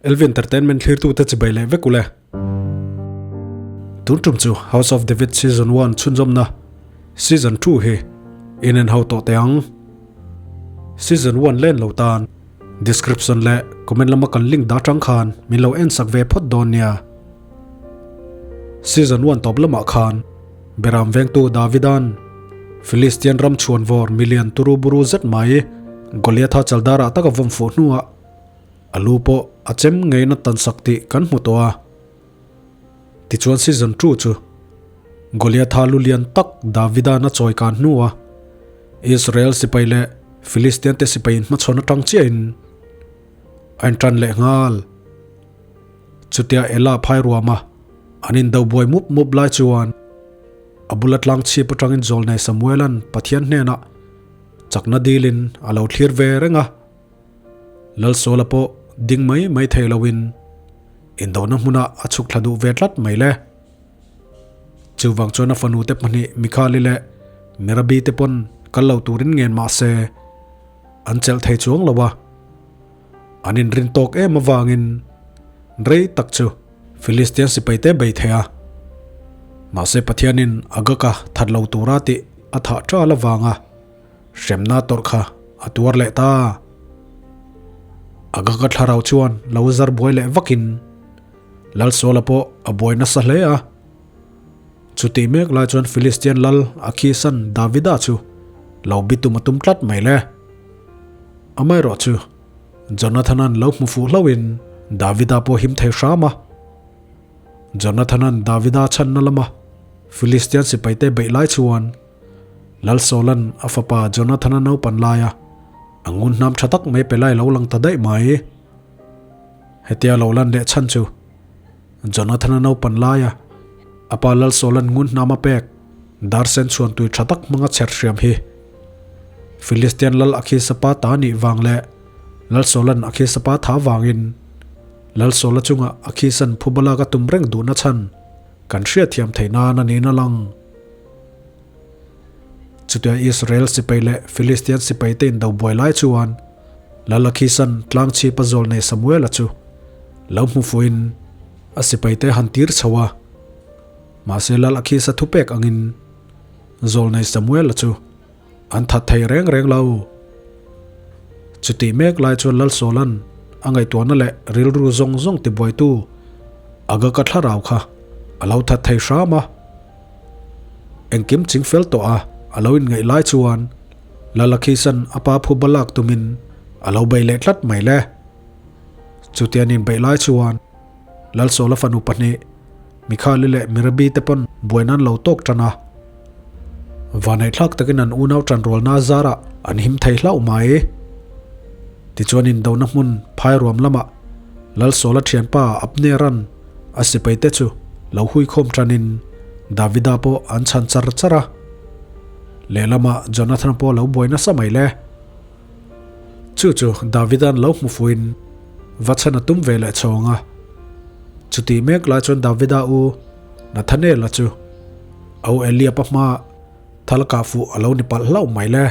LV Entertainment thlirtute chibai leh vek ule. Tun tum chu House of David Season 1 chhunzawmna Season 2 hi in en ho tawh teh ang. Season 1 len lo tan description leh comment lama kan link dah tang khan min lo en sak ve phawt dawn nia. Season 1 tawp lamah khan Beram vengtu Davidan Philistian ram chhuanvawr milian turu buru zet mai Goliatha chaldarah taka vawm fuh hnuah A lu pawh a chem ngeiin a tan sak tih kan hmu tawh a. Tichuan season 2 chu Goliatha lu lian tak Davida'n a chawi kan hnua Israel sipai leh Philistian te sipai inhmachhawn atang chiahin a intan leh nghal. Chutia Ela phai ruama an indo buai mup mup lai chuan a bula tlang chhip atangin Zawlnei Samuela'n Pathian hnenah chakna dilin a lo thlir ve reng a. Lalsawla pawh ding mai mai thei loin indona hmunah a chhuk thla duh ve tlat mai le. Chuvang chuan a fanute pahnih Mikhali leh Mirabi te pawn kal lo turin ngen mah se an chelh thei chuang lo a. An inrin tawk em avangin rei tak chu Philistian sipaite bei thei a. Mahse Pathianin Agag-a that lo tura tih a thah ṭal avanga Hremna tawrh kha a tuar leh ta. A gaka thlarau chuan lo zar buai leh vakin Lalsawla pawh a buai nasa hle a. Chutih mek lai chuan Philistian lal Akhisan Davida chu lo bitum a tum tlat mai le. Amaherawh chu Jonathan-a'n lo hmu fuh hlauhin Davida pawh him thei hram a. Jonathan-a'n Davida chhanna lama Philistian sipaite beih lai chuan Lalsawla'n a fapa Jonathana naupan laia a ngun hnam tha tak mai pe lai lo lang ta daih mai. Hetia lo lan leh chhan chu Jonathana naupan laia a pa Lalsawla'n ngun hnam a pek darsen chhuan tui tha tak hmanga chher hriam hi Philistian lal Akhisa pa ta nih vang leh Lalsawla'n Akhisa pa tha vangin Lalsawla chunga Akhisa'n phubalak a tum reng duhna chhan kan hriatthiam theih nan a niin a lang. Chutia Israel sipai leh Philistian sipaite indo buai lai chuan Lal Akhisan tlang chhip a zawl nei Samuela chu lo hmu fuhin a sipaite han tir chho a. Mahse Lal Akhisa thupek angin zawl nei Samuela chu an that thei reng reng lo. Chutih mek lai chuan Lal Sawlan a ngaihtuahna leh rilru zawng zawng tibuaitu Agag-a thlarau kha a lo that thei hram a. Engkim ching fel tawh a, a lo inngaih lai chuan Lalakhisan a pa phu balak tumin a lo bei leh tlat mai le. Chutian inbeih lai chuan Lalsawla fanu pahnih Mikhali leh Mirabi te pawn buaina an lo tawk tan a. Vaneihthlak takin an unau tanrualna zarah an him thei hlauh mai. Tichuan indona hmun phairuam lamah Lalsawla thianpa Abneran A sipaite chu lo huikhawm tanin Davida pawh an chhan char char a. Lehlamah Jonathan pawh lo buai nasa mai le. Chu chu Davida'n lo hmu fuin va chhan a tum ve leh chhawng a. Chutih mek lai chuan Davida u Nathanael-a chu au Eliab-a hmaah thal kah fuh a lo ni palh hlauh mai le.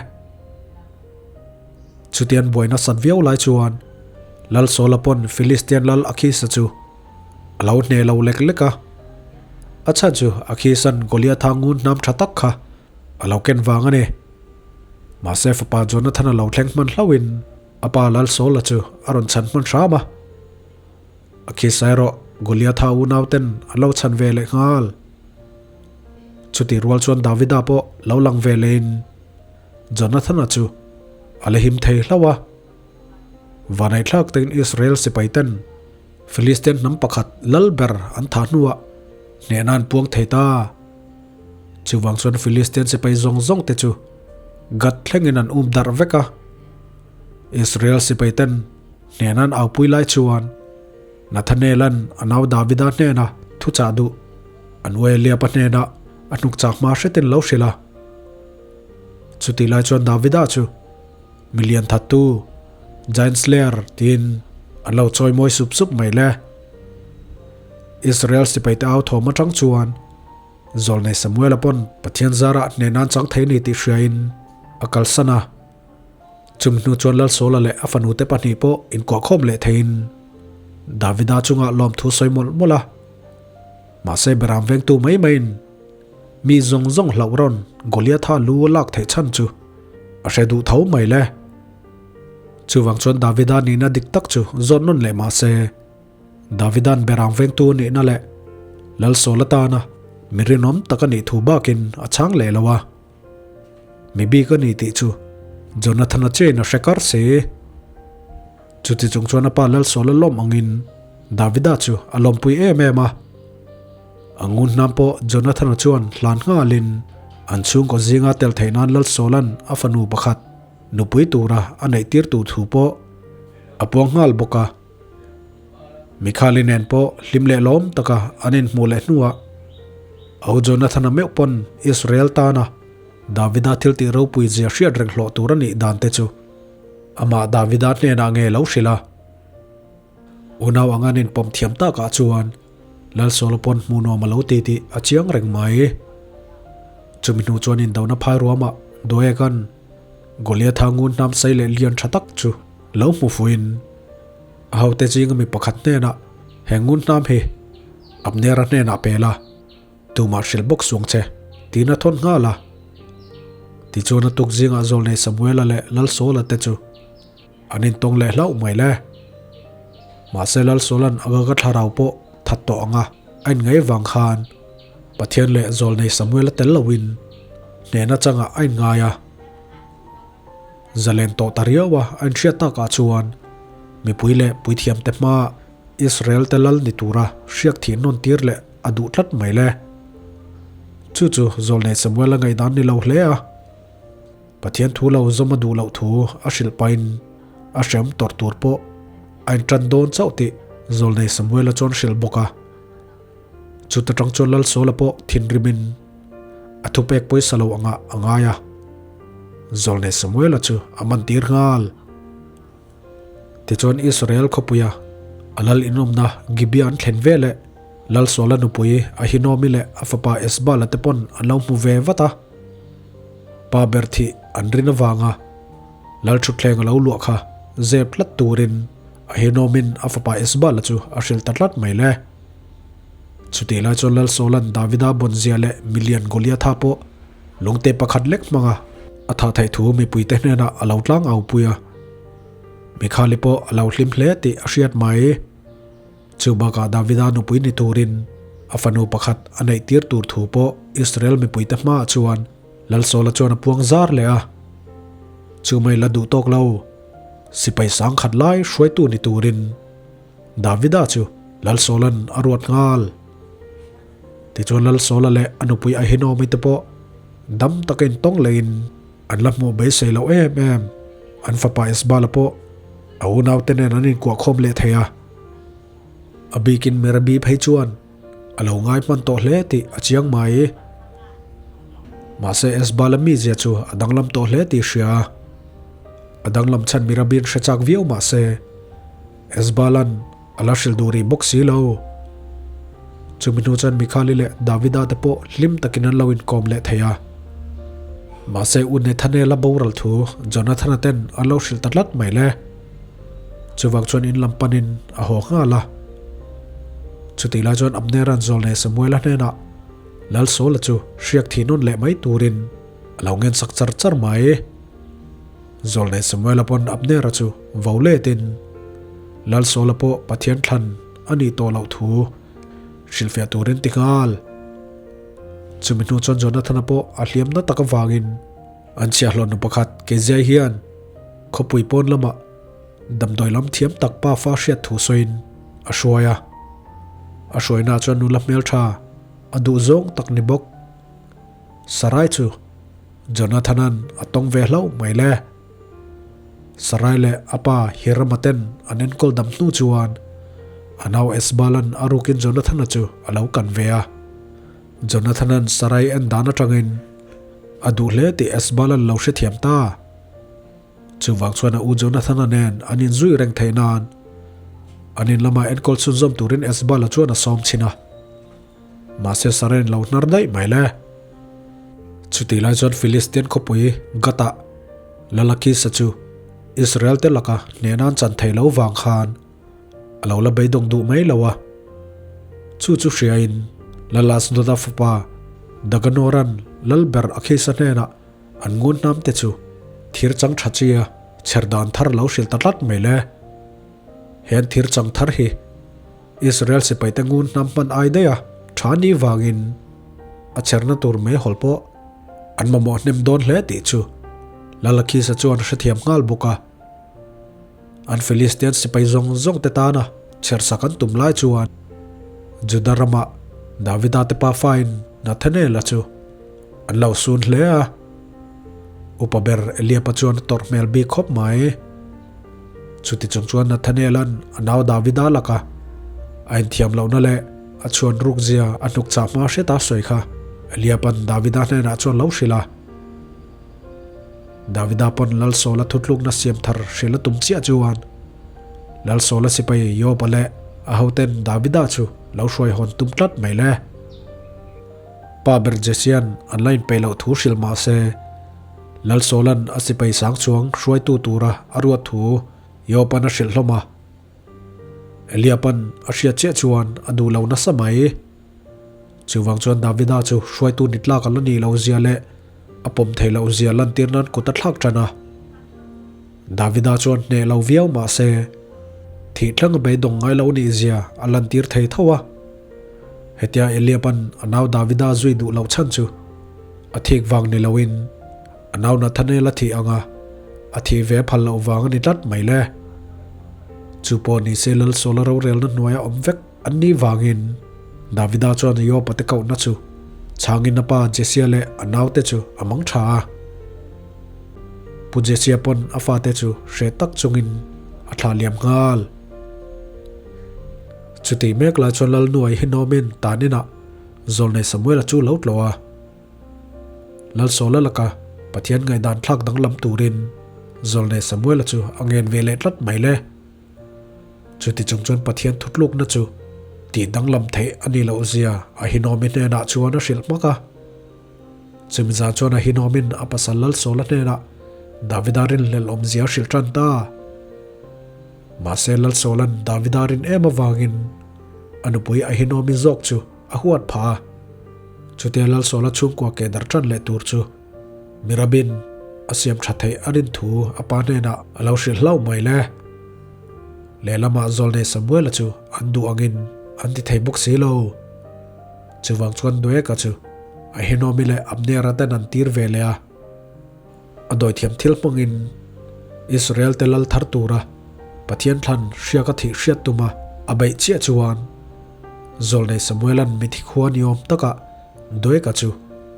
Chutian buai nasat viau lai chuan Lal Saula pawn Philistian lal Akhis-a chu a lo hne lo lek lek a. A chhan chu Akhisan Goliatha ngun hnam tha tak kha a lo ken vang a ni. Mahse fapa Jonathan-a lo thleng hman hlauhin a pa Lal Saula chu a rawn chhan hman hram a. Akhis erawh Goliatha unauten an lo chhan ve leh nghal. Chutih rual chuan Davida pawh lo lang ve lehin Jonathan-a chu a la him thei hlauh a. Vanaihthlak takin Israel sipaiten Philistian hnam pakhat lal ber an thah hnuah hnehna an puang thei ta. Chuvang chuan Philistian sipai zawng zawng te chu Gath thlengin an um darh vek a. Israel sipaiten hnehna an aupui lai chuan Nathanael-a'n a nau Davida hnena thuchah duh an u Eliab-a hnenah a hnukchak hma hretin lo hrilh a. Chutih lai chuan Davida chu Milian thattu, Giant Slayer, tiin an lo chawi mawi sup sup mai le. Israel sipaite au thawm atang chuan Zawlnei Samuela pawn Pathian zarah hnehna an chang thei ni tih hriain a kalsan a. Chumi hnu chuan Lalsawla leh a fanute pahnih pawh inkuahkhawm leh theiin. Davida chungah lawmthu sawi mawlh mawlh a. Mahse beram vengtu mai maiin mi zawng zawng hlauh rawn Goliatha lu a lak theih chhan chu a hre duh tho mai le. Chuvang chuan Davida nihna dik tak chu zawn nawn leh mahse Davida'n beram vengtu a nihna leh Lal Saul atana mi rinawm tak a nih thu bakin a chhang leh lo a. Mi bik a ni tih chu Jonathana chain a hre kar si. Chuti chung chuan a pa Lalsawla lawm angin Davida chu a lawmpui em em a. A ngun hnam pawh Jonathana chuan hlan nghalin an chhungkaw zinga tel theih nan Lalsawla'n a fanu pakhat nupui tura a neih tir tur thu pawh a puang nghal bawk a. Mikhali nen pawh hlim leh lawm taka an inhmuh leh hnuah Au Jonathana meuh pawn Israel tana Davida thil tih ropui zia hriat reng hlawh tur a nih dan te chu amah Davida hnenah nge lo hrilh a. Unau ang an inpawm thiam takah chuan Lal Solomon hmuh nuam a lo ti tih a chiang reng mai. Chumi hnu chuan indona phai ruamah Doeg-a'n Goliatha ngun hnam sei leh lian tha tak chu lo hmu fuin a hote zinga mi pakhat hnenah he ngun hnam hi Abnera hnenah pe la, tumah hrilh bawk suang che, tiin a thawn nghal a. Tichuan a tuk zingah Zawlnei Samuela leh Lal Saula te chu an intawng leh hlauh mai le. Mahse Lal Saula'n Agaga thlarau pawh that tawh anga a inngai vang khan Pathian leh Zawlnei Samuela tel loin hnehna changah a inngai a. Zalen tawh ta riau a a inhriat takah chuan mipui leh puithiamte hmaa Israel te lal ni tura hriak thih nawn tir leh a duh tlat mai le. Chu chu Zawlnei Samuel a ngaihdan ni lo hle a. Pathian thu lo zawm a duh loh thu a hrilh pahin a hriam tawrh tur pawh a intan dawn chauh tih Zawlnei Samuel a chuan hrilh bawk a. Chuta tang chuan Lal Saula pawh thinrimin a thupek pawisa lo angah a ngai a. Zawlnei Samuela chu a man tir nghal. Tichuan Israel khawpuia a lal inawmna Gibeah an thlen ve leh Lal Saula nupui Ahinoami leh a fapa Esbala te pawn an lo hmu ve vat a. Pa ber thih an rin avanga Lal thutthleng a lo luah kha zep tlat turin Ahinoamin a fapa Esbala chu a hrilh ta tlat mai le. Chutih lai chuan Lal Saula'n Davida bawnzia leh milian Goliatha pawh lungte pakhat lek hmanga a thah theih thu mipuite hnenah a lo tlang au pui a. Mikhali pawh a lo hlim hle tih a hriat mai. Chu bakah Davida nupui ni turin a fanu pakhat a neih tir tur thu pawh Israel mipuite hmaah chuan Lal Saula chuan a puang zar leh a. Chu mai la duh tawk lo, sipai sangkhat lai hruaitu ni turin Davida chu Lal Saula'n a ruat nghal. Tichuan Lal Saula leh a nupui Ahinoami te pawh dam taka intawng leiin an la hmuh beisei loh em em. An fapa Esbala pawh a unaute nen an inkuahkhawm leh thei a. A bikin Merabi phei chuan a lo ngai hman tawh hle tih a chiang mai. Mahse Esbala mizia chu a danglam tawh hle tih hria a. A danglam chhan Merabi'n hre chak viau mahse Esbala'n A la hrilh duh rih bawk si lo. Chumi hnu chuan Mikhali leh Davida te pawh hlim takin an lo inkawm leh thei a. Mahse U Nethanela boral thu Jonathana ten an lo hrilh ta tlat mai le. Chuvang chuan in lam panin a haw nghal a. Chutih lai chuan Abnera'n Zawlnei Samuela hnenah Lal Saula chu hriak thih nawn leh mai turin a lo ngensak char char mai. Zawlnei Samuela pawn Abnera chu vo letin Lal Saula pawh Pathian thlan a nih tawh loh thu hrilhfiah turin ti nghal. Chumi hnu chuan Jonathana pawh a hliam na tak avangin an chhiahhlawhna pakhat Keziai hian khawpui pawn lamah damdawi lam thiam tak pafa hriat thu sawiin a hruai a. A hruainaah chuan nula hmeltha a duh zawng tak ni bawk. Sarai chu Jonathana'n a tawng ve hlauh mai le. Sarai leh a pa Hirama ten an enkawl dam hnu chuan a nau Esbala'n a rukin Jonathana chu a lo kan ve a. Jonathana'n Sarai en dan atangin a duh hle tih Esbala'n lo hrethiam ta. Chuvang chuan a u Jonathana nen an inzui reng theih nan an in lama enkawl chhunzawm turin Esbala chuan a sawm chhin a. Mahse Sarai'n lo hnar daih mai le. Chutih lai chuan Philistian khawpui Gat-ah Lalakisa chu Israel te laka hnehna an chan thei lo vang khan. lo la beidawng duh mai lo a. Chu chu hriain Lalasdawta fapa Daganoran Lalber Akhisa hnenah an ngun hnam te chu thir chang tha chia chher dan thar lo hrilh ta tlat mai le. He an thir chang thar hi Israel sipaite ngun hnam hman ai daih a tha ni vangin a chherna tur meihawl pawh an mamawh hnem dawn hle tih chu Lalakhisa chuan hrethiam nghal bawk a. An Philistian sipai zawng zawng te tana chhersak an tum lai chuan Juda ramah Davida te pafain Nathanael-a chu an lo sun hle a. Upa ber Eliab-a chuan a tawrh hmel bik khawp mai. Chuti chung chuan Nathanael-a'n a nau Davida laka a inthiam lohna leh a chhuan rukzia a hnuk chah hma hret a sawi kha Eliab-a'n Davida hnenah chuan lo hrilh a. Davida pawn Lal Saula thutlukna siam thar hrilh a tum chiah chuan Lal Saula sipai Joab-a leh a hoten Davida chu lo hruai hawn tum tlat mai le. Pa ber Jesian an la inpeih loh thu hrilh mah se, Lal Saula'n a sipai sang chuang hruaitu tura a ruat thu Joab-a'n a hrilh hlawm a. Eliab-a'n a hriat chiah chuan a duh lo nasa mai. Chuvang chuan Davida chu hruaitu ni tlak a la nih loh zia leh a pawm theih loh zia lantir nan kut a thlak tan a. Davida chuan hneh lo viau mah se, thih thleng a beidawng ngai lo nih zia a lantir thei tho a. Hetia Eliab-a'n a nau Davida zui duh loh chhan chu a thik vang ni loin a nau Nathanael a thih anga a thih ve phal loh vang a ni tlat mai le. Chu pawh ni se Lal Saula rorelna hnuaia awm vek An nih vangin Davida chuan Joab-a te kohna chu chhangin a pa Jesia leh a naute chu a mang tha a. Pu Jesia pawn a fate chu hre tak chungin a thlah liam nghal. Chutih mek lai chuan Lalnuai hi nawmin tan inah Zawlnei Samuela chu lo tlawh a. Lalsawla laka Pathian ngaihdan thlak danglam turin Zawlnei Samuela chu a ngen ve leh tlat mai le. Chuti chung chuan Pathian thutlukna chu tih danglam theih a nih loh zia Ahinawmi hnenah chuan a hrilh hmak a. Chumi zan chuan Ahinawmin a pasal Lalsawla hnenah Davida rinhlelh awmzia a hrilh tan ta. Mahse Lalsawla'n Davida rin em avangin a nupui Ahinawmi zawk chu a huat phah a. Chutia Lalsawla chhungkua ke dar tan leh tur chu Mirabin a siam tha theih a rin thu a pa hnenah a lo hrilh hlauh mai le. Lehlamah Zawlnei Samuela chu an duh angin an ti thei bawk si lo. Chuvang chuan Doega chu Ahinomi leh Abnera ten an tir ve leh a. A dawithiam thil hmangin Israel te lal thar tura Pathian thlan hriak a thih hriat tuma a beih chiah chuan Zawlnei Samuela'n mithi khua ni awm takah Doega chu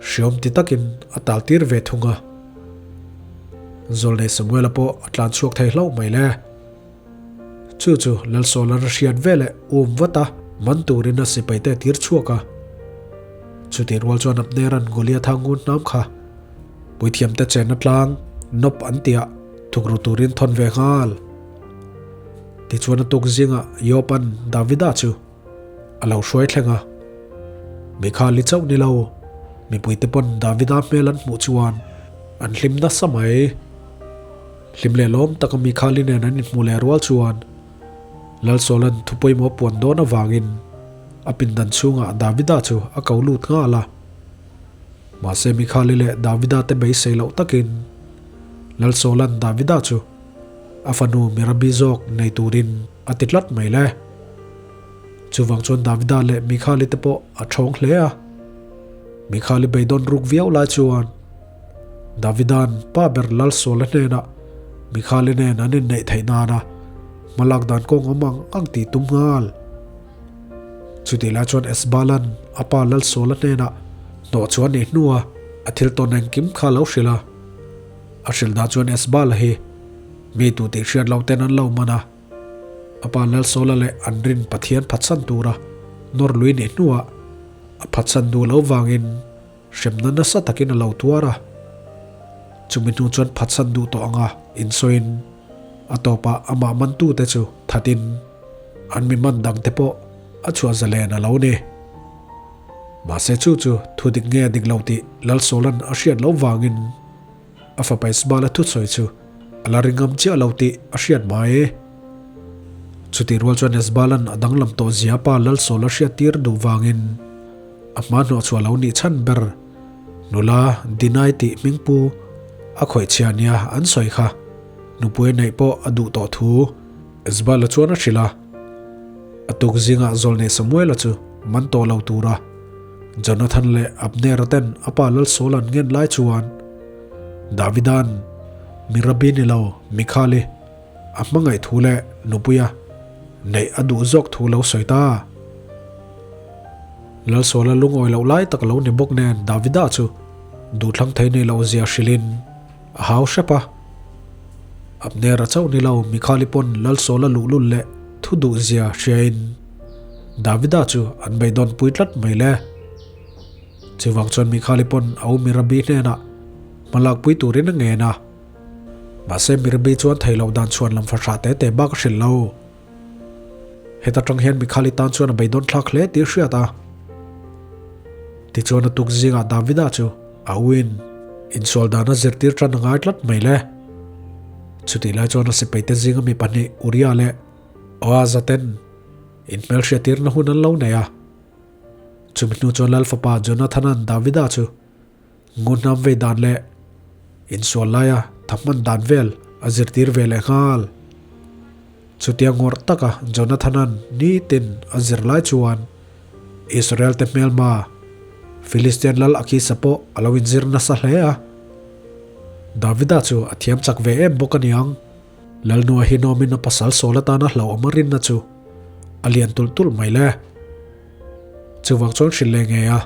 hriawm ti takin a tal tir ve thung a. Zawlnei Samuela pawh a tlan chhuak thei hlauh mai le. Chu chu Lalsawla'n a hriat veleh um vat a, man turin a sipaite a tir chhuak a. Chutih rual chuan Abnera'n Goliatha ngun hnam kha puithiamte chenna tlang nawp an tihah thukru turin thawn ve nghal. Tichuan a tuk zingah Job-a'n Davida chu a lo hruai thleng a. Mikhali chauh ni lo, mipuite pawn Davida hmel an hmuh chuan an hlim nasa mai. Hlim leh lawm taka Mikhali nen an inhmuh leh rual chuan Lalsawla'n thu pawimawh puan dawn avangin a pindan chhungah Davida chu a ko lut nghal a. Mahse Mikhali leh Davida te beisei loh takin Lalsawla'n Davida chu a fanu Mirabi zawk nei turin a ti tlat mai le. Chuvang chuan Davida leh Mikhali te pawh a thawng hle a. Mikhali beidawn ruk viau lai chuan Davida'n pa ber Lalsawla hnenah Mikhali nen an inneih theih nana hmalak dan kawng awm ang ang tih tum nghal. Chutih lai chuan Esbalan a pa Lalsawla hnenah hnawh chu a nih hnua a thil tawn engkim kha a lo hrilh a. A hrilh dan chuan Esbala hi mi tu tih hriat loh ten an lo man a. A pa Lalsawla leh an rin Pathian phatsan tura nawr lui nih hnuah a phatsan duh lo vangin hremna nasa takin a lo tuar a. Chumi hnu chuan phatsan duh tawh anga insawiin a tawpah amah mantute chu thatin an mi man dangte pawh a chhuah zalen a lo ni. Mahse chu chu thu dik nge dik lo tih Lalsawla'n a hriat loh vangin a fapa Ismael-a thusawi chu a la ringam chiah lo tih a hriat mai. Chutih rual chuan Esbalan a danglam tawh zia pa Lalsawla hriattir duh vangin a hma hnawhchhuah lo nih chhan ber nula Dinai tih hmingpu a khawih chhia nia an sawi kha nupui neih pawh a duh tawh thu Esbala chuan a hrilh a. A tuk zingah Zawlnei Samuela chu man tawh lo tura Jonathan leh Abnera ten a pa Lalsawla'n ngen lai chuan Davida'n mi Rabbi ni lo Mikhali a hmangaih thu leh nupuia neih a duh zawk thu lo sawi ta. Lalsawla lungawi loh lai tak lo ni bawk nen Davida chu duhthlang thei nei loh zia hrilhin a hau hrep a. Abnera chauh ni lo Mikhali pawn Lalsawla luhlul leh thu duh zia hriain Davida chu an beidawn pui tlat mai le. Chuvang chuan Mikhali pawn a u Mirabi hnenah hmalak pui turin a ngen a. Mahse Mirabi chuan thei loh dan chhuan lam fahrah te te bak a hrilh lo. Heta tang hian Mikhali tan chuan a beidawn thlak hle tih a hriat a. Tichuan a tuk zingah Davida chu a uin insual dan a zirtir tan a ngai tlat mai le. Chutih lai chuan a sipaite zinga mi pahnih Uria leh Oaza ten inhmelhriattirna hun an lo nei a. Chumi hnu chuan Lal fapa Jonathana'n Davida chu Ngunhnam vei dan leh insual laia thahman dan vel a zirtir ve leh nghal. Chutia ngawrh taka Jonathana'n nitin a zir lai chuan Israel te hmelma Philistian lal Akisa pawh a lo inzir nasa hle a. Davida chu a thiam chak ve em bawk a niang. Lalnu Ahinawmin a pasal sawl atana hlauhawm a rinna chu a lian tulh tulh mai le. Chuvang chuan hrilh leh ngei a.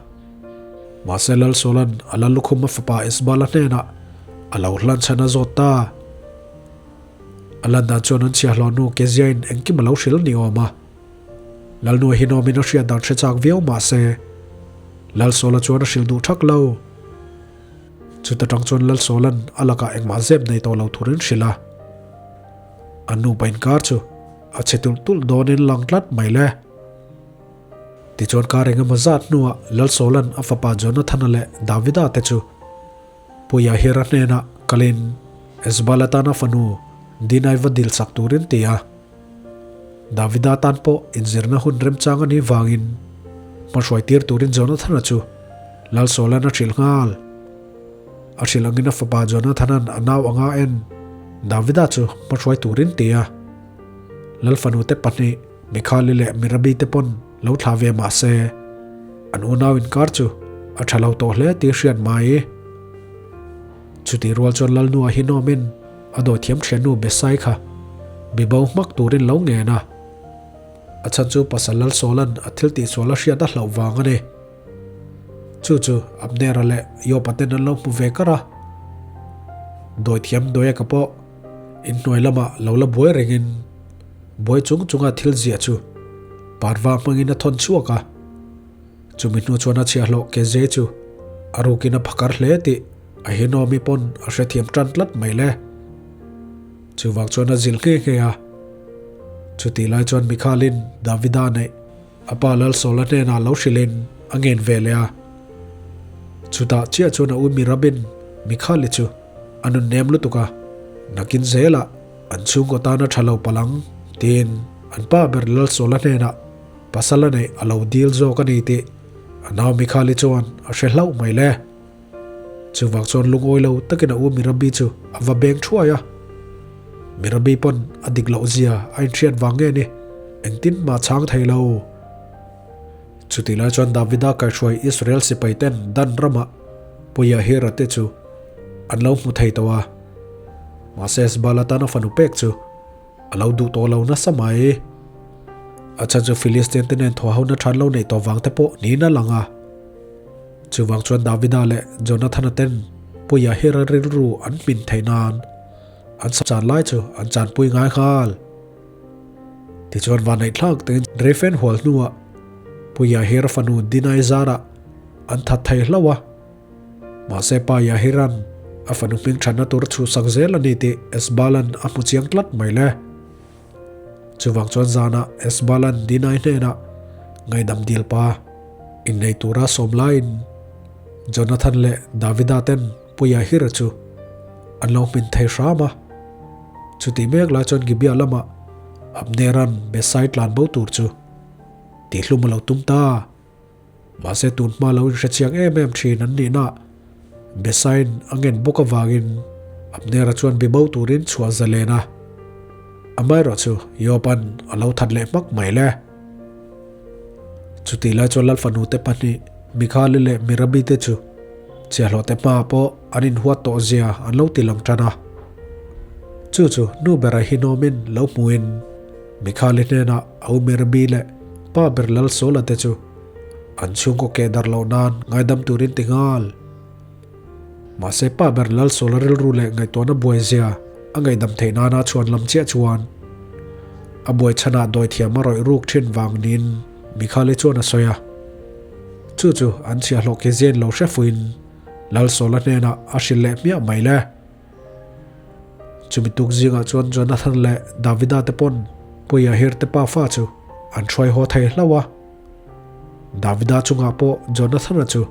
Mahse Lalsawla'n a la lukhum a fapa Esbala hnenah a lo hlan chhan a zawt ta. A lan dan chuan an chhiahhlawh nu Keziain engkim a lo hrilh ni awm a. Lalnu Ahinawmin a hriat dan hre chak viau mahse Lalsawla chuan a hrilh duh thak lo. Chuta tang chuan Lalsawla'n a lakah engmah zep nei tawh lo turin hrilh a. An nupa inkar chu a chhe tulh tulh dawnin lang tlat mai le. Tichuan kar engemaw zat hnuah Lalsawla'n a fapa Jonathana leh Davida te chu Pu Yahira hnenah kalin Esbala tana fanu Dinai va dil sak turin ti a. Davida tan pawh inzirna hun remchang a nih vangin hmahruai tir turin Jonathana chu Lalsawla'n a hrilh nghal. A hrilh angin a fapa Jonathana'n a nau anga en Davida chu hmahruai turin ti a. Lal fanu te pahnih Mikhali leh Mirabi te pawn lo thlah ve mah se, an unau inkar chu a tha lo tawh hle tih hriat mai. Chutih rual chuan Lalnu Ahinawmin a dawithiam thiannu Besai kha bibo hmak turin lo ngen a. A chhan chu pasal Lalsawla'n a thil tihsual a hriat a hlauh vang a ni. Chu chu Abnera leh Job-a ten an lo hmu ve kar a. Dawithiam Doega pawh inhnuai lamah lo la buai rengin buai chung chunga thil ziah chu parva hmangin a thawn chhuak a. Chumi hnu chuan a chhiahhlawh Keze chu a rukin a phakar hle tih Ahinoami pawn a hrethiam tan tlat mai le. Chuvang chuan a zilh nghe nghe a. Chutih lai chuan Mikhalin Davida neih A pa Lalsawla hnenah lo hrilhin a ngen ve leh a. Chutah chiah chuan a u Mirabin Mikhali chu a nun nem lutuk a, nakin zelah an chhungkaw tana tha lo palh ang tiin an pa ber Lalsawla hnenah pasal a neih a lo dil zawk a ni tih a nau Mikhali chuan a hre hlauh mai le. Chuvang chuan lungawi lo takin a u Mirabi chu a va beng thuai a. Mirabi pawn a dik loh zia a inhriat vang nge ni, engtin mah chhang thei lo. Chutih lai chuan Davida kaihhruai Israel sipai ten Dan ramah Pu Yahira te chu an lo hmu thei tawh a. Mahse Esbala tana fanu pek chu a lo duh tawh lo nasa mai. A chhan chu Philistine te nen thawhhona than lo neih tawh vang te pawh niin a lang a. Chuvang chuan Davida leh Jonathana ten Pu Yahira rilru an hmin theih nan an chan lai chu an chanpui ngai nghal. Tichuan vanneih thlak tein Refen hual hnuah Pu Yahira fanu Dinai zarah an that thei hlauh a. Mahse Pa Yahiran a fanu hming thatna tur chhuhsak zel a ni tih Esbalan a hmu chiang tlat mai le. Chuvang chuan zanah Esbalan Dinai hnenah ngaihdam dil pa innei tura sawm laiin Jonathan leh Davida ten Pu Yahira chu an lo hmin thei hram a. Chutih mek lai chuan Gibeah lamah Abner-a'n Besai tlan bo tur chu tihhlum a lo tum ta. Mahse tun hma lo inhrechiang em em thin an nihna Besaiin a ngen bawk avangin Abner-a chuan bi bo turin chhuah zalen a. Amaherawhchu Joab-a'n a lo that leh hmak mai le. Chutih lai chuan Lalfanute pahnih Mikhali leh Mirabite chu chiahhlawhte hmaah pawh an inhuat tawh zia an lo ti lang tan a. Chu chu nu bera Hinawmin lo hmuhin Mikhali hnenah a u Mirabi leh pa ber Lalsawla te chu an chhungkaw keh darh loh nan ngaidam turin ti nghal. Mahse pa ber Lalsawla rilru leh ngaihtuahna buai zia a ngaihdam theih nana chhuan lam chiah chuan a buai chhanah dawithiam a rawih ruk thin vang niin Mikhali chuan a sawi a. Chu chu an chhiahhlawh ke ziain lo hre fuin Lalsawla hnenah a hrilh leh hmiah mai le. Chumi tuk zingah chuan Jonathan leh Davida te pawn Puia Hirte pa fa chu an hruai haw thei hlauh a. Davida chungah pawh Jonathan-a chu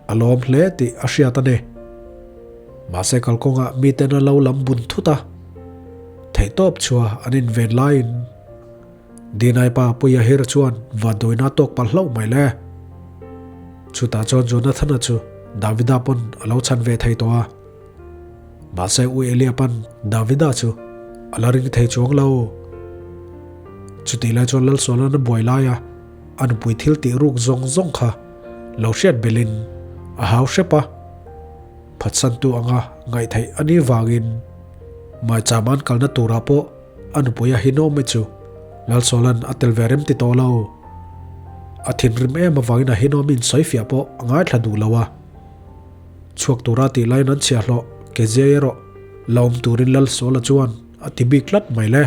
a lawm hle tih a hriat a ni. Mahse kalkawngah miten a lo lam bun thut a, theihtawp chua an inven laiin Dinai pa Puia Hir chuan vanduaina tawk palh hlauh mai le. Chutah chuan Jonathan-a chu Davida pawn a lo chhan ve thei tawh a. Mahse U Elia pawn Davida chu a la ring thei chuang lo. Chutih lai chuan Lalsuala'n a buai laia a nupui thil tih ruk zawng zawng kha lo hriat belhin a hau hrep a. Phatsantu anga ngaihtheih a nih vangin Maicham an kalna turah pawh A nupui a hinawm mai chu Lalsawla'n a tel ve rem ti tawh lo. A thinrim em avangin a hinawm insawifiah pawh a ngaithla duh lo a. Chhuak tura tih laiin an chhiahhlawh ke ziai erawh la awm turin Lalsawla chuan a ti bik tlat mai le.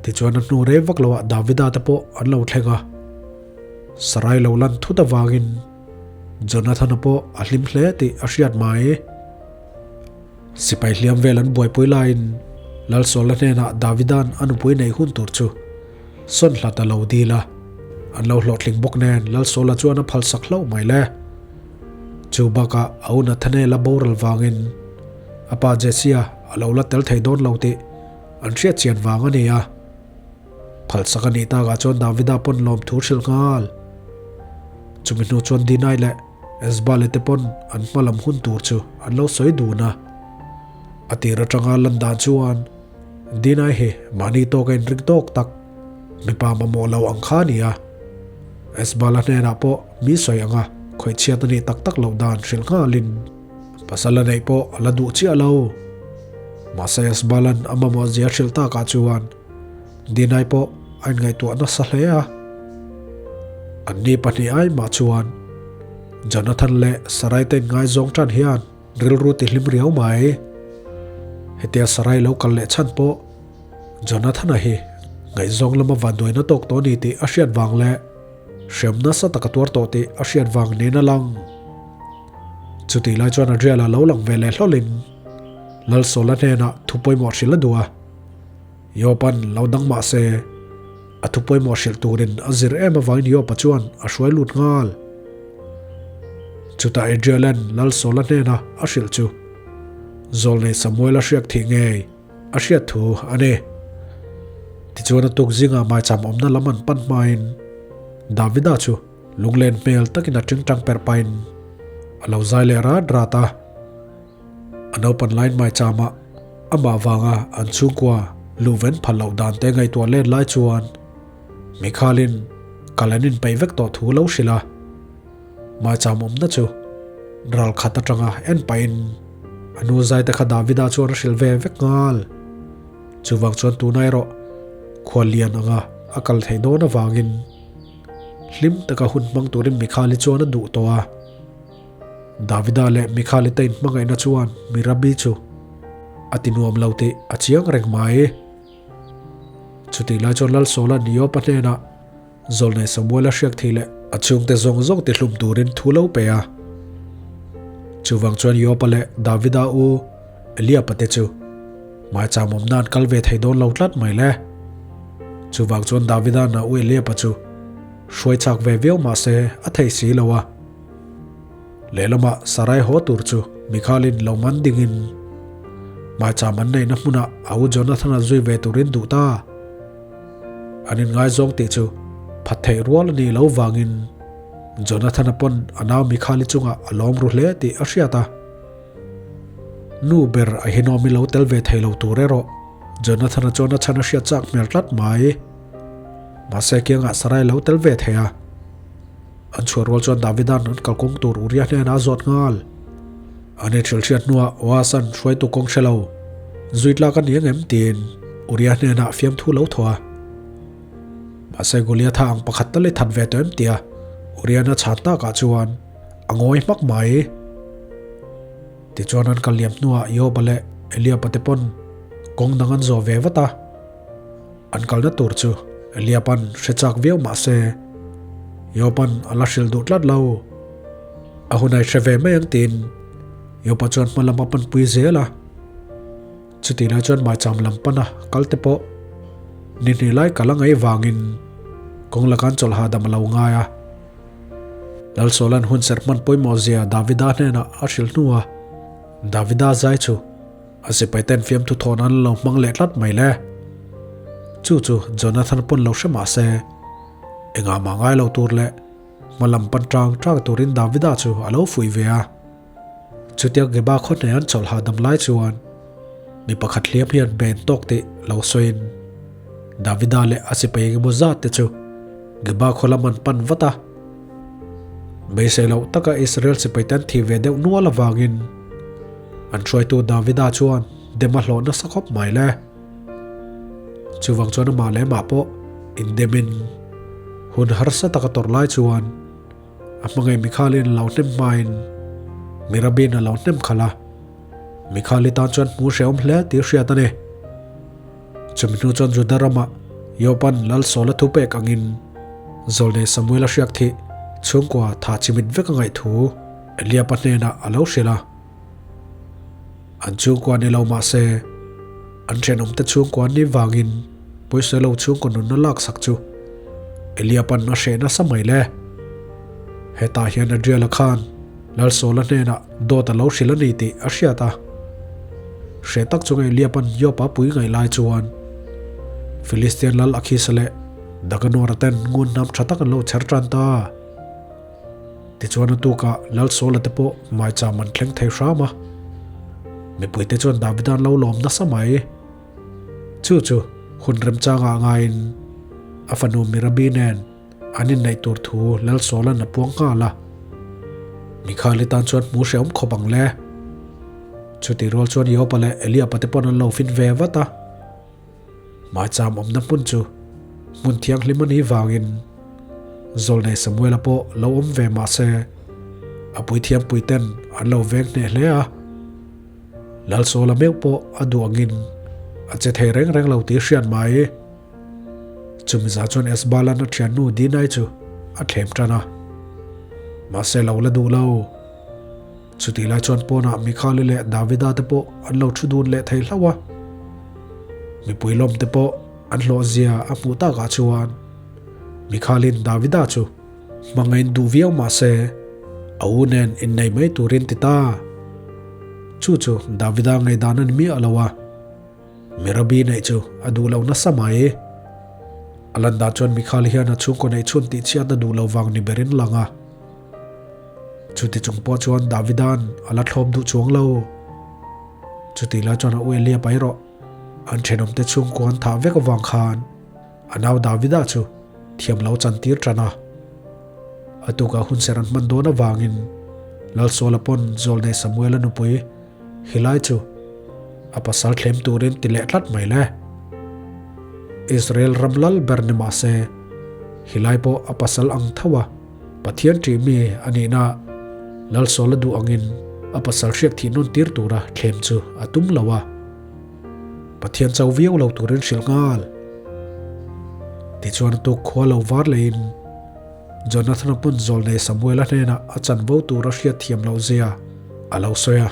Tichuan a hnu rei vak loah Davida te pawh an lo thleng a. Sarai lo lan thut avangin Jonathana pawh a hlim hle tih a hriat mai. Sipai hliam vel an buaipui laiin Lalsawla hnenah Davida'n a nupui neih hun tur chu sawn hlat a lo dil a, an lo hlawhtling bawk nen Lalsawla chuan a phalsak hlauh mai le. Chu bakah a u Nathanael-a boral vangin a pa Jesse-a a lo la tel thei dawn lo tih an hriat chian vang a ni a. Phalsak a nih takah chuan Davida pawn lawmthu hrilh nghal. Chumi hnu chuan Dinai leh Esbale te pawn an hma lam hun tur chu an lo sawi dun a. A tir atanga lan dan chuan Dinai hi mahni tawk a inring tawk tak, mipa mamawh lo ang kha a ni a. Esbala hnenah pawh mi sawi anga khawihchhiat a nih tak tak loh dan hrilh nghalin pasal a neih pawh a la duh chiah lo. Mahse Esbalan a mamawh zia hrilh takah chuan Dinai pawh a inngaihtuah nasa hle a. Anni pahnih ai mah chuan Jonathan leh Sarai te inngaizawng tan hian rilru tihlim riau mai. Hetia Sarai lo kal leh chhan pawh Jonathan-a hi ngaihzawng lama vanduaina tawk tawh a ni tih a hriat vang leh hriam nasa taka tuar tawh tih a hriat vang niin a lang. Chutih lai chuan Adriel-a lo lang ve leh hlawlin Lalsawla hnenah thu pawimawh hrilh a duh a. Job-a'n lo dang mah se, a thu pawimawh hrilh turin a zir em avangin Job-a chuan a hruai lut nghal. Chutah Adriel-a'n Lalsawla hnena a hrilh chu Zawlnei Samuel-a hriak thih ngei a hriat thu a ni. Tichuan a tuk zingah maicham awmna lam an pan hmain Davida chu lunglen hmel takin a tingtang per pahin a lo zai leh rat rat a. A naupan lain maichama amah vanga an chhungkua luhven phal loh dan te ngaihtuah let lai chuan Mikhalin kal an inpeih vek tawh thu lo hrilh a. Maicham awmna chu ral khat atanga en pahin a nu zai te kha Davida chuan a hrilh ve vek nghal. Chuvang chuan tuna erawh khuallian anga a kal theih dawn avangin hlim taka hun hmang turin Mikhali chuan a duh tawh a. Davida leh Mikhali te inhmangaihna chuan Mirabi chu a ti nuam lo tih a chiang reng mai. Chutih lai chuan Lalsawla Niopa hnenah Zawlnei Samuela hriak thei leh a chhungte zawng zawng ti hlum turin thu lo pe a. Chuvang chuan Iopa leh Davida u Eliapa te chu maicham awmna an kal ve thei dawn lo tlat mai le. Chuvang chuan Davida na u Eliapa chu hruai chak ve viau mah se a thei si lo a. Lehlamah Sarai haw tur chu Mikhalin lo man dingin maicham an neihna hmunah a u Jonathan-a zui ve turin duh ta. An inngaizawng tih chu phat theih rual a nih loh vangin Jonathana pawn a nau Mikhali chungah a lawm ru hle tih a hriat a. Nu ber a hinawm i lo tel ve thei lo tur erawh Jonathana chuan a chhan a hriat chak hmel tlat mai. Mahse kiangah Sarai lo tel ve thei a. An chhuah rual chuan Davida'n an kalkawng tur Uria hnenah a zawt nghal. An inhrilh hriat hnuah Oasan hruaitu kawng hre lo, zui tlak a ni ang em tiin Uria hnenah fiamthu lo thaw a. Mahse Goliatha ang pakhat tal i that ve tawh em tia Uriana chhan takah chuan a ngawi hmak mai. Tichuan an kal liam hnuah Joba leh Eliaba te pawn kawng dang an zawh ve vat a. An kalna tur chu Eliaban hre chak viau mah se Joban a la hrilh duh tlat lo. A hunai hre ve mai ang tiin Joba chuan hma lam a panpui zel a. Chutih lai chuan maicham lam pana kal te pawh ni hnih lai kal a ngaih vangin kawng laka an chawlh hahdam a lo ngai a. Lalsawla'n hun serh hman pawimawh zia Davida hnenah a hrilh hnu a, Davida zai chu a sipai ten fiamthu thawn an lo hmang leh tlat mai le. Chu chu Jonathan pawn lo hre mah se, engah mah ngai lo tur leh hma lam pan tang tang turin Davida chu a lo fuih ve a. Chutia Geba khaw hneh an chawlh hahdam lai chuan mi pakhat hliam hian ben tawk tih lo sawiin Davida leh a sipai engemaw zat te chu Geba khaw lam an pan vat a. Beisei loh taka Israel sipai te an thih ve deuh nual avangin an hruaitu Davida chuan dem a hlawh nasa khawp mai le. Chuvang chuan amah leh amah pawh indemin hun harsa taka tawrh lai chuan A hmangaih Mikhali'n a lo hnem hmain Mirabi'n a lo hnem khalh a, Mikhali tan chuan hmu hrehawm hle tih hriat a ni. Chumi hnu chuan Juda ramah Job-a'n Lal Saula thu pek angin Zawlnei Samuel-a hriak thih chhungkua tha chimit vek a ngaih thu Eliab-a hnenah a lo hrilh a. An chhungkua ni lo mah se, an thenawmte chhungkua an nih vangin pawisa lo chhungkaw nunna laksak chu Eliapa'n a hreh nasa mai le. Hetah hian Adriela khan Lalsawla hnenah dawt a lo hrilh a ni tih a hriat a. Hreh tak chunga Eliapa'n Job-a pui ngaih lai chuan Philistian lal Akhisa leh Daganora ten ngun hnam tha tak an lo chher tan ta. Tichuan a tukah Lalsawla te pawh maicham an thleng thei hram a, mipuite chuan Davida an lo lawm nasa mai. Chu chu hun remchangah ngaiin a fanu Mirabi nen an inneih tur thu Lalsawla'n a puang nghal a. Mikhali tan chuan hmu hrehawm khawp ang le. Chutih rual chuan Joba leh Eliaba te pawn an lo fin ve vat a. Maicham awmna hmun chu hmun thianghlim a nih vangin Zawlnei Samuela pawh lo awm ve mah se a puithiampui ten an lo veng hneh hle a. Lalsawla meuh pawh a duh angin a che thei reng reng lo tih hriat mai. Chumi zah chuan Esbalan a thiannu Dinai chu a thlem tan a. Mahse lo la duh lo. Chutih lai chuan pawnah Mikhali leh Davida te pawh an lo thu dun leh thei hlauh a. Mipui lawm te pawh an hlawh zia a hmuh takah chuan Mikhali'n Davida chu hmangain duh viau mah se a u nen innei mai turin ti ta. Chu chu Davida ngaihdan a ni miah lo a. Merabi neih chu a duh lo nasa mai. A lan dan chuan Mikhali hian a chhungkaw neih chhun tih chhiat a duh lo vang ni berin lang a. Chuti chung pawh chuan Davida'n a la thlawm duh chuang lo. Chutih lai chuan a u Elia pai rawh. An thenawmte chhungkua an thah vek avang khan a nau Davida chu thiam lo chan tir tan a. A tukah hunserh an hman dawn avangin Lalsawla pawn Zawlnei Samuela nupui Hilai chu a pasal thlem turin ti leh tlat mai le. Israel ram lal ber ni mah se Hilai pawh a pasal ang tho a. Pathian ṭih mi a nihna Lalsawla duh angin a pasal hriak thih nawn tir tura thlem chu a tum lo a. Pathian cho viau lo turin hrilh nghal. Tichuan a tuk khua lo var leiin Jonathana pawn zawlnei Samuela hnenah a chanvo tura hriat thiam loh zia a lo sawi a.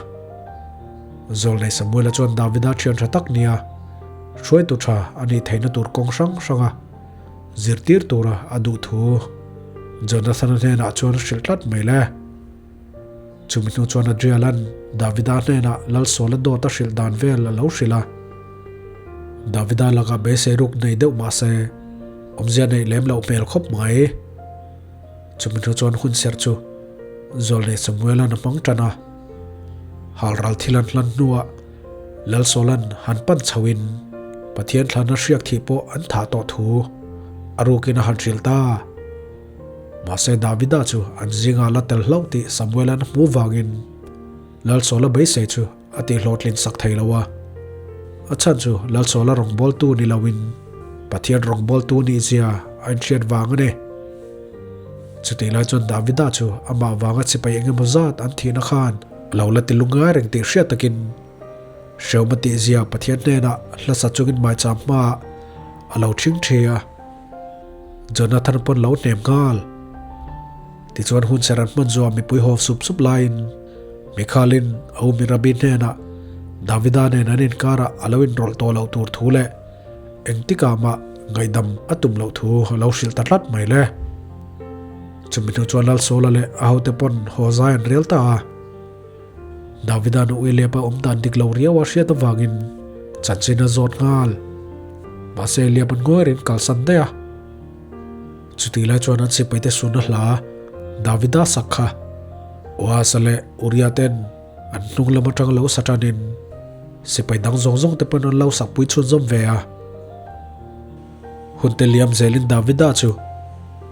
Zawlnei Samuela chuan Davida ṭhian ṭha tak nia hruaitu ṭha a nih theihna tur kawng hrang hranga Zirtir tura a duh thu Jonathan-a hnenah chuan a hrilh tlat mai le. Chumi hnu chuan Adriel-a'n Davida hnenah Lalsawla dawt a hrilh dan vel a lo hrilh a. Davida lakah beisei ruk nei deuh mah se, Awmzia neih lem loh hmel khawp mai. Chumi hnu chuan hun serh chu Zawlnei Samuela'n a hmang tan a. Halral thil an hlan hnuah Lalsawla'n han pan chhoin Pathian thlana hriak thih pawh an thah tawh thu a rukin a han hrilh ta. Mahse Davida chu an zingah la tel hlauh tih Samuela'n a hmuh vangin Lalsawla beisei chu a tihhlawhtlin sak thei lo a. A chhan chu Lalsawla rawngbawltu ni loin Pathian rawngbawltu nihzia a inhriat vang a ni. Chutih lai chuan Davida chu amah vanga chipai engemaw zat an thihna khan a lo la ti lungngai reng tih hriat takin Hreawma tihzia Pathian hnenah hlasa chungin maicham hmaah a lo thing thi a. Jonathan pawn lo hnem nghal. Tichuan hun ser an hman zuah mipui haw sup sup laiin Mikhalin a u Mirabi hnenah Davida nen an inkarah a lo inrawlh tawh loh tur thu leh engtikah mah ngaihdam a tum loh thu a lo hrilh ta tlat mai le. Chumi hnu chuan Lalsawla leh a hote pawn haw zai an rel ta a. Davida nu Eliab a awm dan dik lo riau a hriat avangin chanchin a zawt nghal. Mahse Eliab an ngawi reng kalsan daih a. Chutih lai chuan an sipaite sun a hla Davida sak kha Oasa leh Uria ten an hnung lam atang lo sa tanin sipai dang zawng zawng te pawn an lo sakpui chhunzawm ve a. Hunte liam zelin Davida chu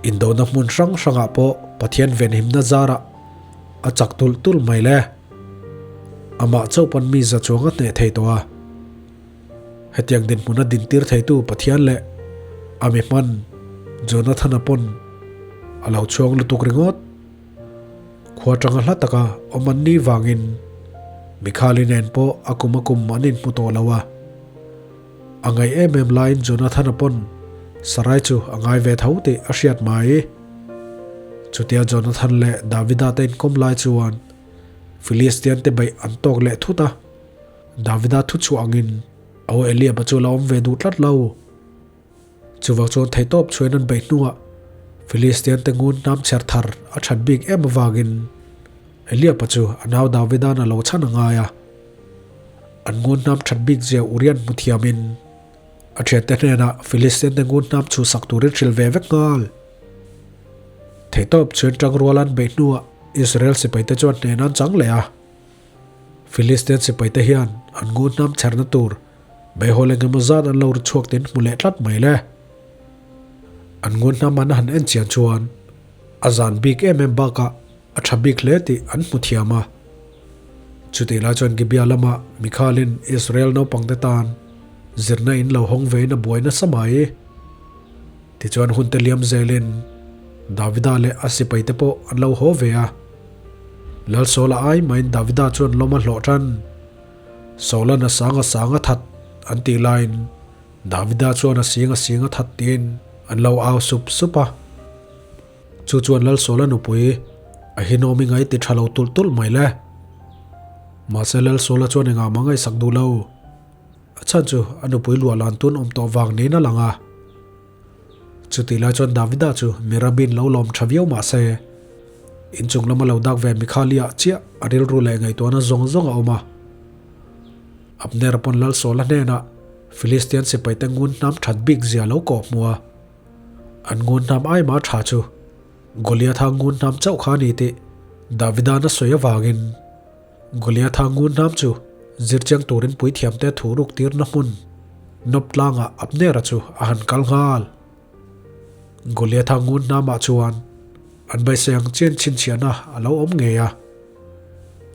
indona hmun hrang hrangah pawh Pathian venhimna zarah a chak tulh tulh mai le. Amah chauh pawn mi za chuang a hneh thei tawh a. Hetiang dinhmuna dintir theitu Pathian leh a mi hman Jonathana pawn a lo chhuang lutuk ringawt. Khua tanga hla taka awm an nih vangin Mikhali nen pawh a kum a kum an inhmu tawh lo a. A ngaih em em laiin Jonathana pawn Sarai chu a ngai ve tho tih a hriat mai. Chutia Jonathan leh Davida te inkawm lai chuan Philistian te beih an tawk leh thut a. Davida thu chhuah angin a aw Eliab-a chu a la awm ve duh tlat lo. Chuvang chuan theihtawp chhuain an beih hnuah Philistian te ngun hnam chher thar a that bik em avangin Eliab-a chu a nau Davida'n a lo chhan a ngai a. An ngun hnam that bik zia Urian hmu thiamin a thiante hnenah Philistian te ngun hnam chhuhsak turin hrilh ve vek nghal. Theihtawp chhuain tangrual an beih hnuah Israel sipaite chuan hnehna an chang leh a. Philistian sipaite hian an ngun hnam chherna tur meihawl eng emaw zat an lo ri chhuak tin hmu leh tlat mai le. An ngun hnam an han en chian chuan a zan bik em em bakah a tha bik hle tih an hmu thiam a. Chutih lai chuan Gibeah lamah Mikhalin Israel naupangte tan zirna in lo hawng vein a buai nasa mai. Tichuan hunte liam zelin Davida leh a sipaite pawh an lo haw ve a. Lal Saula ai maiin Davida chuan lawm a hlawh tan. Saula'n a sang a sang a that an tih laiin Davida chuan a sing a sing a that tiin an lo au sup sup a. Chu chuan Lal Saula nupui Ahinawmi ngai ti tha lo tulh tulh mai le. Mahse Lal Saula chuan engah mah ngaihsak duh lo. A chhan chu a nupui luah lan tun awm tawh vang niin a lang a. Chutih lai chuan Davida chu Mirabin lo lawm tha viau mah se, inchung lama lo dak ve Mikhaliah chiah a rilru leh ngaihtuahna zawng zawng a awm a. Abner pawn Lalsawla hnenah Philistian sipaite ngun hnam that bik zia lo kawh hmu a, an ngun hnam ai mah tha chu Goliatha ngun hnam chauh kha a ni tih Davida'n a sawi avangin Goliatha ngun hnam chu zirchiang turin puithiamte thu ruk tirna hmun Nob tlangah Abnera chu a han kal nghal. Goliatha ngun hnamah chuan an beisei ang chian chhinchhiahna a lo awm ngei a.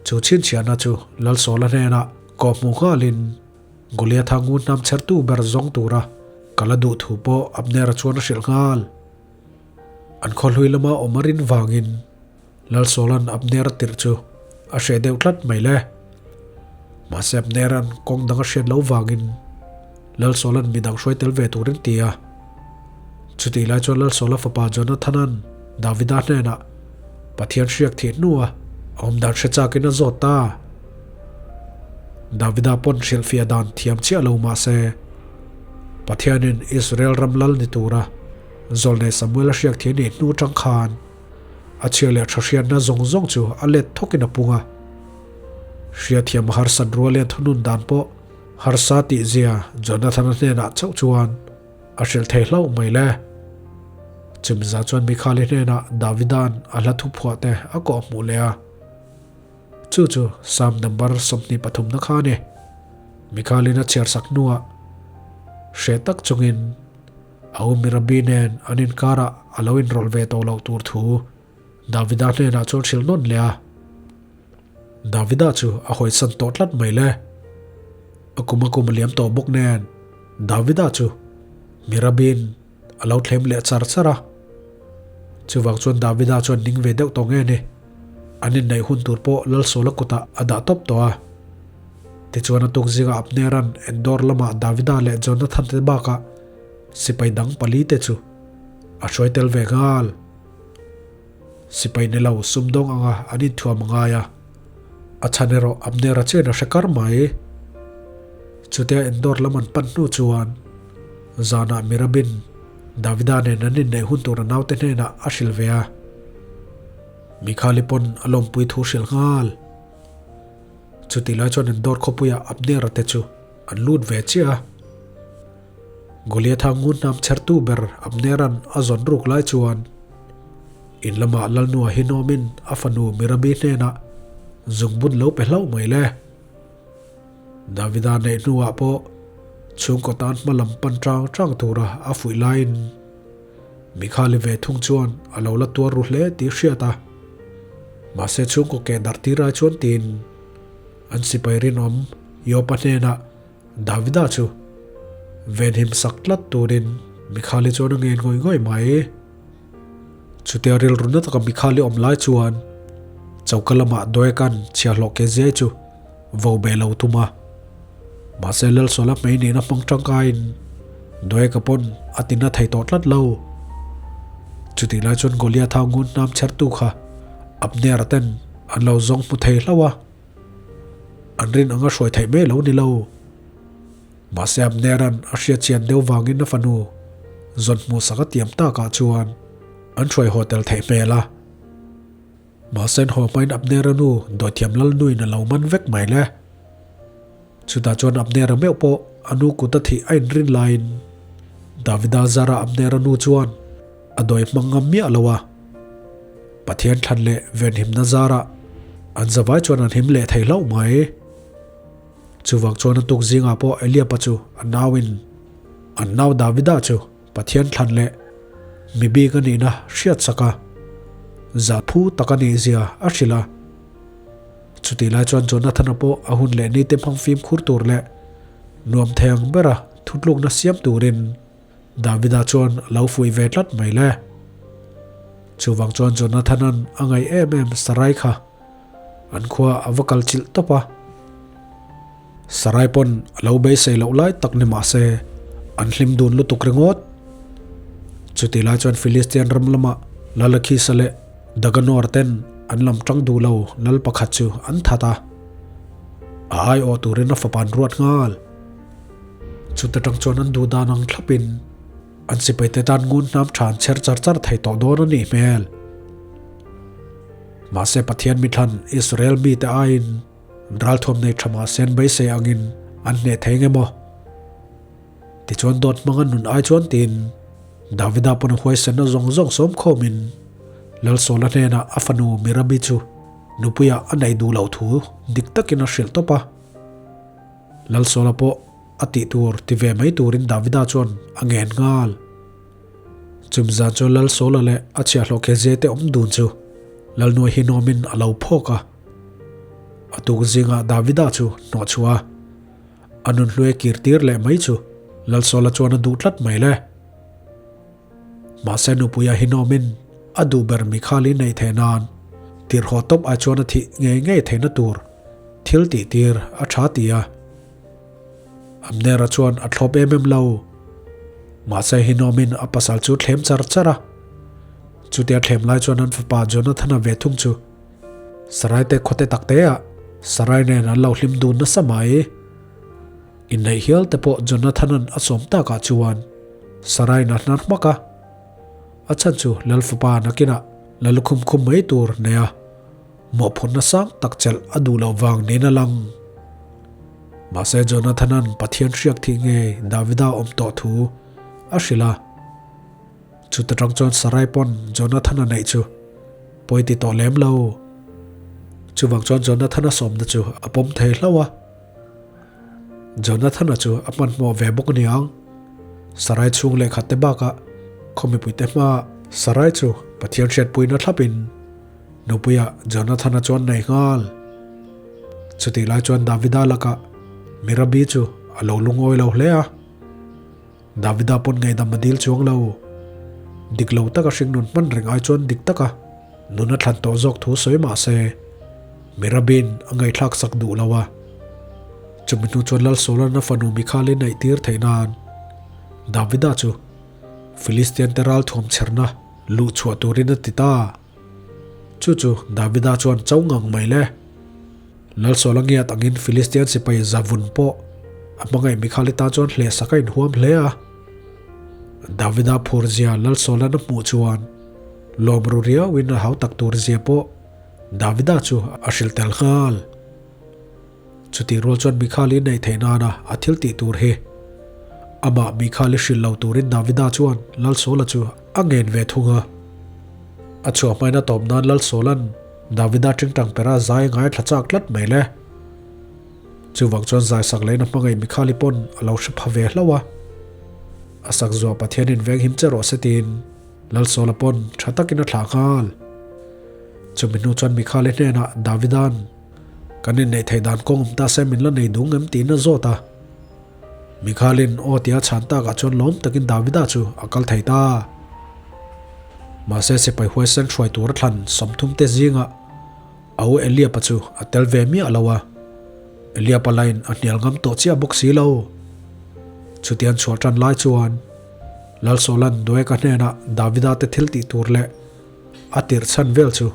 Chu chhinchhiahna chu Lalsawla hnenah kawhhmuh nghalin Goliatha ngun hnam chhertu ber zawng tura kal a duh thu pawh Abnera chuan a hrilh nghal. An khawhlui lama awm a rin vangin Lalsawla'n Abner a tirh chu a hreh deuh tlat mai le. Mahse Abnera'n kawng dang a hriat loh vangin Lalsawla'n midang hruai tel ve turin ti a. Chutih lai chuan Lalsawla fapa Jonathana'n Davida hnenah Pathian hriak thih hnua a awm dan hre chakin a zawt ta. Davida pawn hrilhfiah dan thiam chiah lo mahse Pathianin Israel ram lal ni tura Zawlnei Samuel a hriak thih nih hnu tang khan A chhia leh tha hriatna zawng zawng chu a let thawkin a pung a. Hriathiam harsat rual leh thunun dan pawh harsa tih zia Jonathan-a hnenah chauh chuan a hrilh thei hlauh mai le. Chumi zan chuan Mikhali hnenah Davida'n a hla thu phuah te a kawh hmuh leh a. Chu chu Psalm number 23 na kha a ni. Mikhali'n a chhiar sak hnuah hreh tak chungin a u Mirabi nen an inkarah a lo inrawlh ve tawh loh tur thu Davida hnenah chuan hrilh nawn leh a. Davida chu a hawisan tawh tlat mai le. A kum a kum a liam tawh bawk nen Davida chu Mirabi'n a lo thlem leh char char a. Chuvang chuan Davida chuan ning ve deuh tawh nge ni. An inneih hun tur pawh Lalsawla kutah a dah tawp tawh a. Tichuan a tuk zingah Abnera'n Endor lamah Davida leh Jonathan te bakah sipai dang pali te chu a hruai tel ve nghal. Sipai ni lo sumdawng anga an inthuam a ngai a, a chhan erawh Abnera chian a hre kar mai. Chutia Endor lam an pan hnu chuan zanah Mirabin Davida nen an inneih hun tur a naute hnenah a hrilh ve a. Mikhali pawn a lawmpui thu hrilh nghal. Chutih lai chuan Endor khawpuiah Abnera te chu an lut ve chiah a. Goliatha ngun hnam chhertu ber Abnera'n a zawn ruk lai chuan in lamah Lalnua Hinawmin a fanu Mirabi hnenah zungbun lo pe hlauh mai le. Davida neih hnuah pawh chhungkaw tan hma lam pan chang chang tura a fuih laiin Mikhali ve thung chuan a lo la tuar ru hle tih hriat a. Mahse chhungkaw keh darh tir ai chuan tiin an sipai rinawm Jopa hnenah Davida chu venhim sak tlat turin Mikhali chuan a ngen ngawih ngawih mai. Chutia rilru na taka Mikhali awm lai chuan choka lamah Doekan chhiahhlawh ke ziai chu vo be lo tum a. Mahse Lalsawla hmei nena hmang tangkaiin Doeka pawn a tina thei tawh tlat lo. Chutih lai chuan Goliatha ngun hnam chhertu kha Abner-a ten an lo zawng hmu thei hlauh a. An rin anga hruai theih mai lo ni lo. Mahse Abnera'n a hriat chian deuh vangin a fanu zawn hmuhsak a tiam takah chuan an hruai haw tel theih hmel a. Mahse an haw hmain Abnera nu dawithiam Lalnuiin a lo man vek mai le. Chutah chuan Abnera meuh pawh a nu kut a thih a inrin laiin Davida zara Abnera nu chuan a dawi hmang ngam miah lo a. Pathian thlan leh venhimna zarah an zavai chuan an him leh thei hlauh mai. Chuvang chuan a tuk zingah pawh Eliaba chu a nauin an nau Davida chu Pathian thlan leh mi bik a nihna hriat sak a, zah phu tak a nih zia a hrilh a. Chutih lai chuan Jonathana pawh a hun leh nite hmang fimkhur tur leh nuam thei ang bera thutlukna siam turin Davida chuan a lo fuih ve tlat mai le. Chuvang chuan Jonathana'n a ngaih em em Sarai kha an khua a va kal chilh tawp a. Sarai pawn a lo beisei loh lai tak ni mah se an hlim dun lutuk ringawt. Chutih lai chuan Philistian ram lamah Lalakhisa leh Daganor ten an lam tang duh lo lal pakhat chu an that a. A aiawh turin a fapa an ruat nghal. Chuta tang chuan an duh dan ang thlapin an sipaite tan ngun hnam tha an chher char char thei tawh dawn a nih hmel. Mahse Pathian mithlan Israel mite aiin ralthuam nei tha mahse an beisei angin an hneh thei nge maw? Tichuan dawt hmanga nun ai chuan tiin Davida pawn a huaisenna zawng zawng sawm khawmin Lalsawla hnenah a fanu Mirabi chu nupuiah a neih duh loh thu dik takin a hrilh tawp a. Lalsawla pawh a tih tur ti ve mai turin Davida chuan a ngen nghal. Chum zan chuan Lalsawla leh a chhiahhlawh Kezia te awm dun chu Lalnuai hi nawmin a lo phawk a. A tuk zingah Davida chu hnawh chhuah a, a nunhlui a kir tir leh mai chu Lalsawla chuan a duh tlat mai le. Mahse nupuia hi nawmin a duh ber Mikhali neih theih nan tirhhaw tawp ai chuan a thih ngei ngei theihna tur thil tih tir a tha ti a. Abnera chuan a thlawp em em lo. Mahse hi nawmin a pasal chu thlem char char a. Chutia thlem lai chuan an fapa Jonathana ve thung chu Sarai te khawte tak te ah Sarai nen an lo hlim dun nasa mai. Inneih hial te pawh Jonathana'n a sawm takah chuan Sarai'n a hnar hmak a. A chhan chu Lal fapa nakinah la lukhum khum mai tur nei a, mawhphurhna sang tak chelh a duh loh vang niin a lang. Mahse Jonathana'n Pathian hriak thih ngei Davida awm tawh thu a hrilh a. Chuta tang chuan Sarai pawn Jonathan-a neih chu pawi ti tawh lem lo. Chuvang chuan Jonathan-a sawmna chu a pawm thei hlauh a. Jonathan-a chu a hmanhmawh ve bawk aniang. Sarai chhung lehkhat te bakah khaw mipuite hmaah Sarai chu Pathian hriatpuina thlapin Nupuiah Jonathana chuan nei nghal. Chutih lai chuan Davida lakah Mirabi chu a lo lungawi lo hle a. Davida pawn ngaihdam a dil chuang lo. Dik lo taka hringnun hman reng ai chuan dik taka nun a thlan tawh zawk thu sawi mah se, Mirabi'n a ngaihthlak sak duh lo a. Chumi hnu chuan Lal Saula'n a fanu Mikhali naihtir theih nan Davida chu Philistian te ralthuam chherna luh chhuah turin a ti ta. Chu chu Davida chuan cho ngang mai le. Lal Saula ngiat angin Philistian sipai zavun pawh a hmangaih Mikhali tan chuan hle sak a inhuam hle a. Davida phur zia Lal Saula'n a hmuh chuan lawm ru riauin a hau tak tur zia pawh Davida chu a hrilh tel nghal. Chutih rual chuan Mikhali neih theih nana a thil tih tur hi amah Mikhali hrilh lo turin Davida chuan Lal Saula chu a ngen ve thung a. A chhuah hmaina tawp nan Lal Saula'n Davida tingtang pera zai a ngaithla chak tlat mai le. Chuvang chuan zai sak lehna hmangaih Mikhali pawn a lo hre pha ve hlauh a. A sak zuah Pathianin venghim che rawh se tiin Lal Saula pawn tha takin a thlah nghal. Chumi hnu chuan Mikhali hnenah Davida'n Kan inneih theih dan kawng awm ta se min la nei dung em tiin a zawt a. Mikhalin aw tia chhan takah chuan lawm takin Davida chu a kal thei ta. Mahse sipai huaisen hruai tur a thlan 30 te zingah a u Eliapa chu a tel ve miah lo a. Eliapa lain a hnial ngam tawh chiah bawk si lo. Chutian chhuah tan lai chuan Lalsawla'n Doega hnenah Davida te thil tih tur leh A tirh chhan vel chu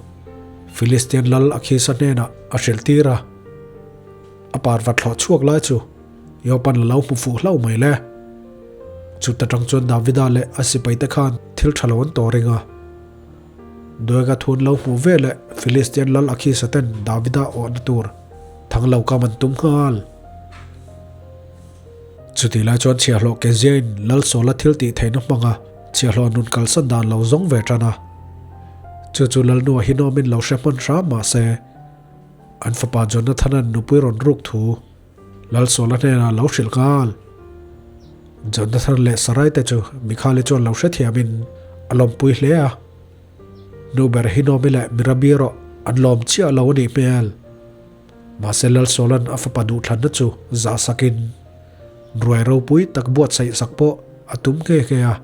Philistian lal Akhisa hnenah a hrilh tir a. A parva thlawh chhuak lai chu Job-a'n a lo hmu fuh hlauh mai le. Chuta tang chuan Davida leh a sipaite khan thil tha lo an tawh ring a. Doega thun lo hmuh ve leh Philistian lal Akhisa ten Davida awhna tur thang lo kam an tum nghal. Chutih lai chuan chhiahhlawh Keziain Lal Sawla thil tih theihna hmanga chhiahhlawh nun kalsan dan lo zawng ve tan a. Chu chu Lal Nua hi nawmin lo hre hman hram mah se, an fapa Jonathana'n nupui rawn ruk thu Lal Sawla hnenah lo hrilh nghal. Jonathan leh Sarai te chu Mikhali chuan lo hrethiamin a lawmpui hle a. Nu ber hi nawmi leh Mirabi erawh an lawm chiah lo a nih hmel. Mahse Lalsawla'n a fapa duhthlanna chu zah sakin ruai ropui tak buatsaih sak pawh a tum nghe nghe a.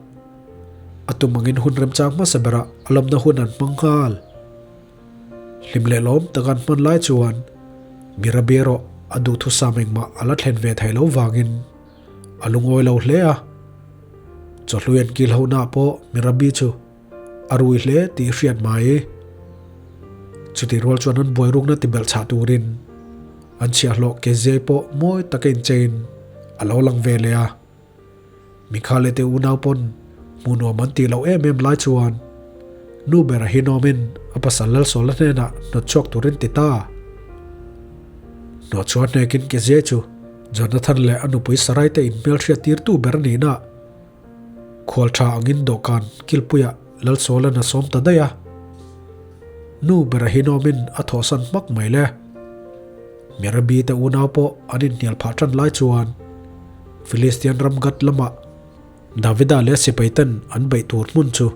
A tum angin hun remchang hmasa berah a lawmna hun an hmang nghal. Hlim leh lawm tak an hman lai chuan Mirabi erawh a duhthusam engmah a la thlen ve thei lo vangin a lungawi lo hle a. Chawhlui an kil honaah pawh Mirabi chu A rui hle tih hriat mai. Chutih rual chuan an buai rukna ti belh chhah turin an chhiahhlawh ke zai pawh mawi taka inchein a lo lang ve leh a. Mikhale te unau pawn hmuh nuam an tih loh em em lai chuan nu ber a hinawmin a pasal Lalsawla hnenah hnawt chhuak turin ti ta. Hnawh chhuah hnekin ke zai chu Jonathan leh a nupui Sarai te inhmelhriat tirtu ber a nihna Khual tha angin dawhkan kilpuiah Lalsawla'n a sawm ta daih a. Nu ber a hinawmin a thawhsan hmak mai le. Merabi te unau pawh an inhnial phah tan lai chuan Philistian ram Gath lamah Davida leh sipai ten an beih tur hmun chu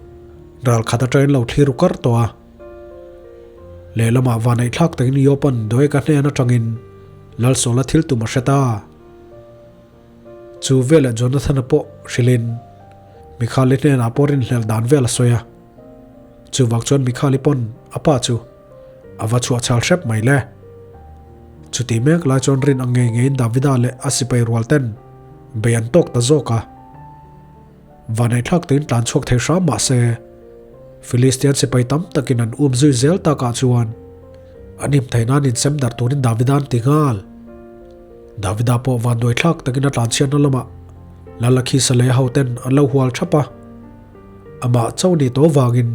ral khat atangin lo thlir ru kar tawh a. Lehlamah vaneihthlak takin Job-a'n Doeg-a hnen atangin Lalsawla thil tum a hre ta. Chu velah Jonathan-a pawh hrilhin Mikhali hnenah pawh rinhlelh dan vel a sawi a. Chuvang chuan Mikhali pawn a pa chu a va chhuah chhal hrep mai le. Chutih mek lai chuan rin ang ngei ngeiin Davida leh a sipai rual ten bei an tawk ta zawk a. Vaneihthlak tein tlan chhuak thei hram mah se, Philistian sipai tam takin an um zui zel takah chuan an him theih nan insem darh turin Davida an ti nghal. Davida pawh vanduaithlak takin a tlanchhiatna lamah Lalakhi Saleh hoten an lo hual thap a, amah cho ni tawh vangin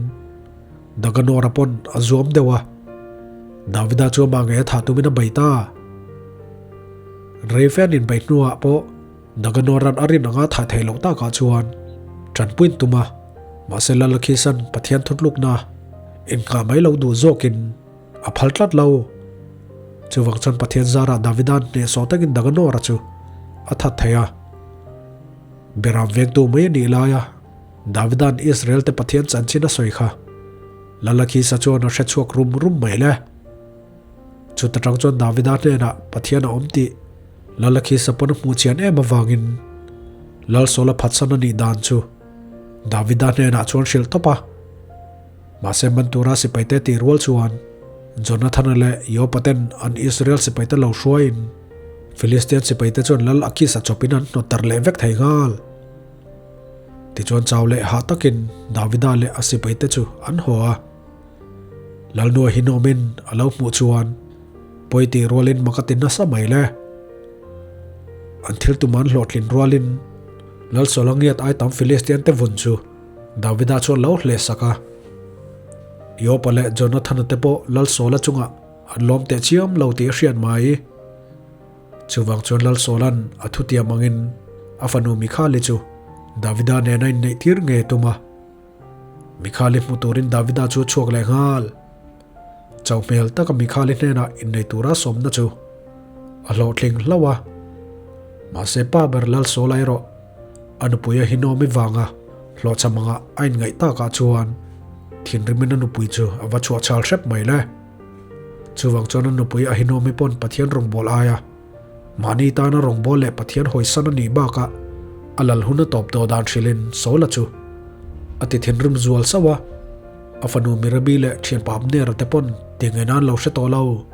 Daganora pawn a zuam deuh a, Davida chu amah ngei a thah tumin a bei ta. Reife an inbeih hnuah pawh Daganora'n a rin anga thah theih loh takah chuan tanpuiin tum a. Mahse Lalakhisan Pathian thutlukna innghah mai lo duh zawkin a phal tlat lo. Chuvang chuan Pathian zarah Davida'n hnehsawh takin Daganora chu a that thei a. Beram vengtu mai a nih laia Davida'n Israel-te Pathian chanchin a sawi kha Lalakhisa chuan a hre chhuak rum rum mai le. Chuta tang chuan Davida hnenah Pathian a awm tih Lalakhisa pawn a hmuh chian em avangin Lalsawla phatsan a nih dan chu Davida hnenah chuan hrilh tawp a. Mahse man tura sipaite tih rual chuan Jonathana leh Jopa ten an Israel sipaite lo hruaiin Philistian sipaite chuan Lal Akis-a chawpin an hnawt darh leh vek thei nghal. Tichuan chau leh hah takin Davida leh a sipaite chu an haw a. Lalnua hinawmin a lo hmuh chuan pawi tih rualin mak a ti nasa mai le. An thil tum an hlawhtlin rualin Lal Sawlangiat ai tam Philistian te vun chu Davida chuan lo hle sak a. Jopa leh Jonathana te pawh Lal Sawla chungah an lawm teh chiam lo tih a hriat mai. Chuvang chuan Lal Sawla'n a thutiam angin a fanu Mikhali chu Davida nena inneih tir ngei a tum a. Mikhali hmu turin Davida chu a chhuak leh nghal. Chau hmel taka Mikhali hnenah innei tura sawmna chu a hlawhtling hlauh a. Mahse pa ber Lal Sawla erawh a nupui a hinawm vanga hlawhchham anga a inngaih takah chuan thinrimin a nupui chu a va chhuah chhal hrep mai le. Chuvang chuan a nupui a hinawmi pawn Pathian rawngbâwl aia mahni tana rawngbâwl leh Pathian hawisan a nih bakah a lal hun a tawp dawh dan hrilhin Saula chu a ti thinrim zual sauh a. A fanu Mirabi leh thianpa Abnera te pawn ti ngei nan lo hre tawh lo.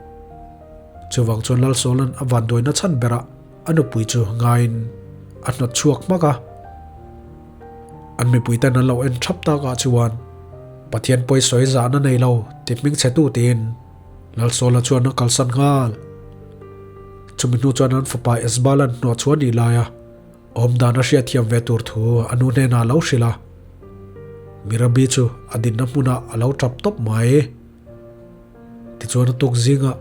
Chuvang chuan Lal Saula'n a vanduaina chhan berah a nupui chu ngaiin a hnawt chhuak hmak a. An mipuiten an lo en thap takah chuan Pathian pawi sawi zahna nei lo ti hming chhe tu tiin Lalsawla chuan a kalsan nghal. Chumi hnu chuan an fapa Esbalan hnawh chhuah nih laia awm dan a hriatthiam ve tur thu a nu hnenah a lo hrilh a. Mirabi chu a dinna hmunah a lo tap tawp mai. Tichuan a tuk zingah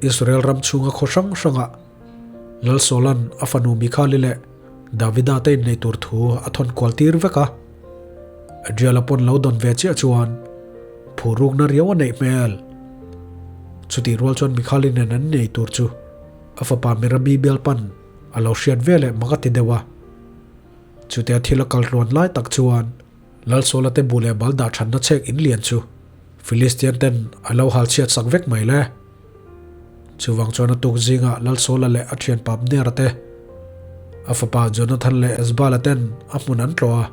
Israel ram chhunga khaw hrang hrangah Lalsawla'n a fanu Mikhali leh Davida te innei tur thu a thawn kual tir vek a. Adriel-a pawn lo dawn ve chiah chuan phu rukna riau a neih hmel. Chutih rual chuan Mikhali nen an innei tur chu a fapa Mirabi bialpan a lo hriat ve leh mak a ti deuh a. Chutia thil a kal tluan lai tak chuan Lalsawla te bu leh bal dah thatna chhek in lian chu Philistian ten a lo hal chhiat sak vek mai le. Chuvang chuan a tuk zingah Lalsawla leh a thianpa Abnera te, a fapa Jonathan leh Esbala ten a hmun an tlawh a.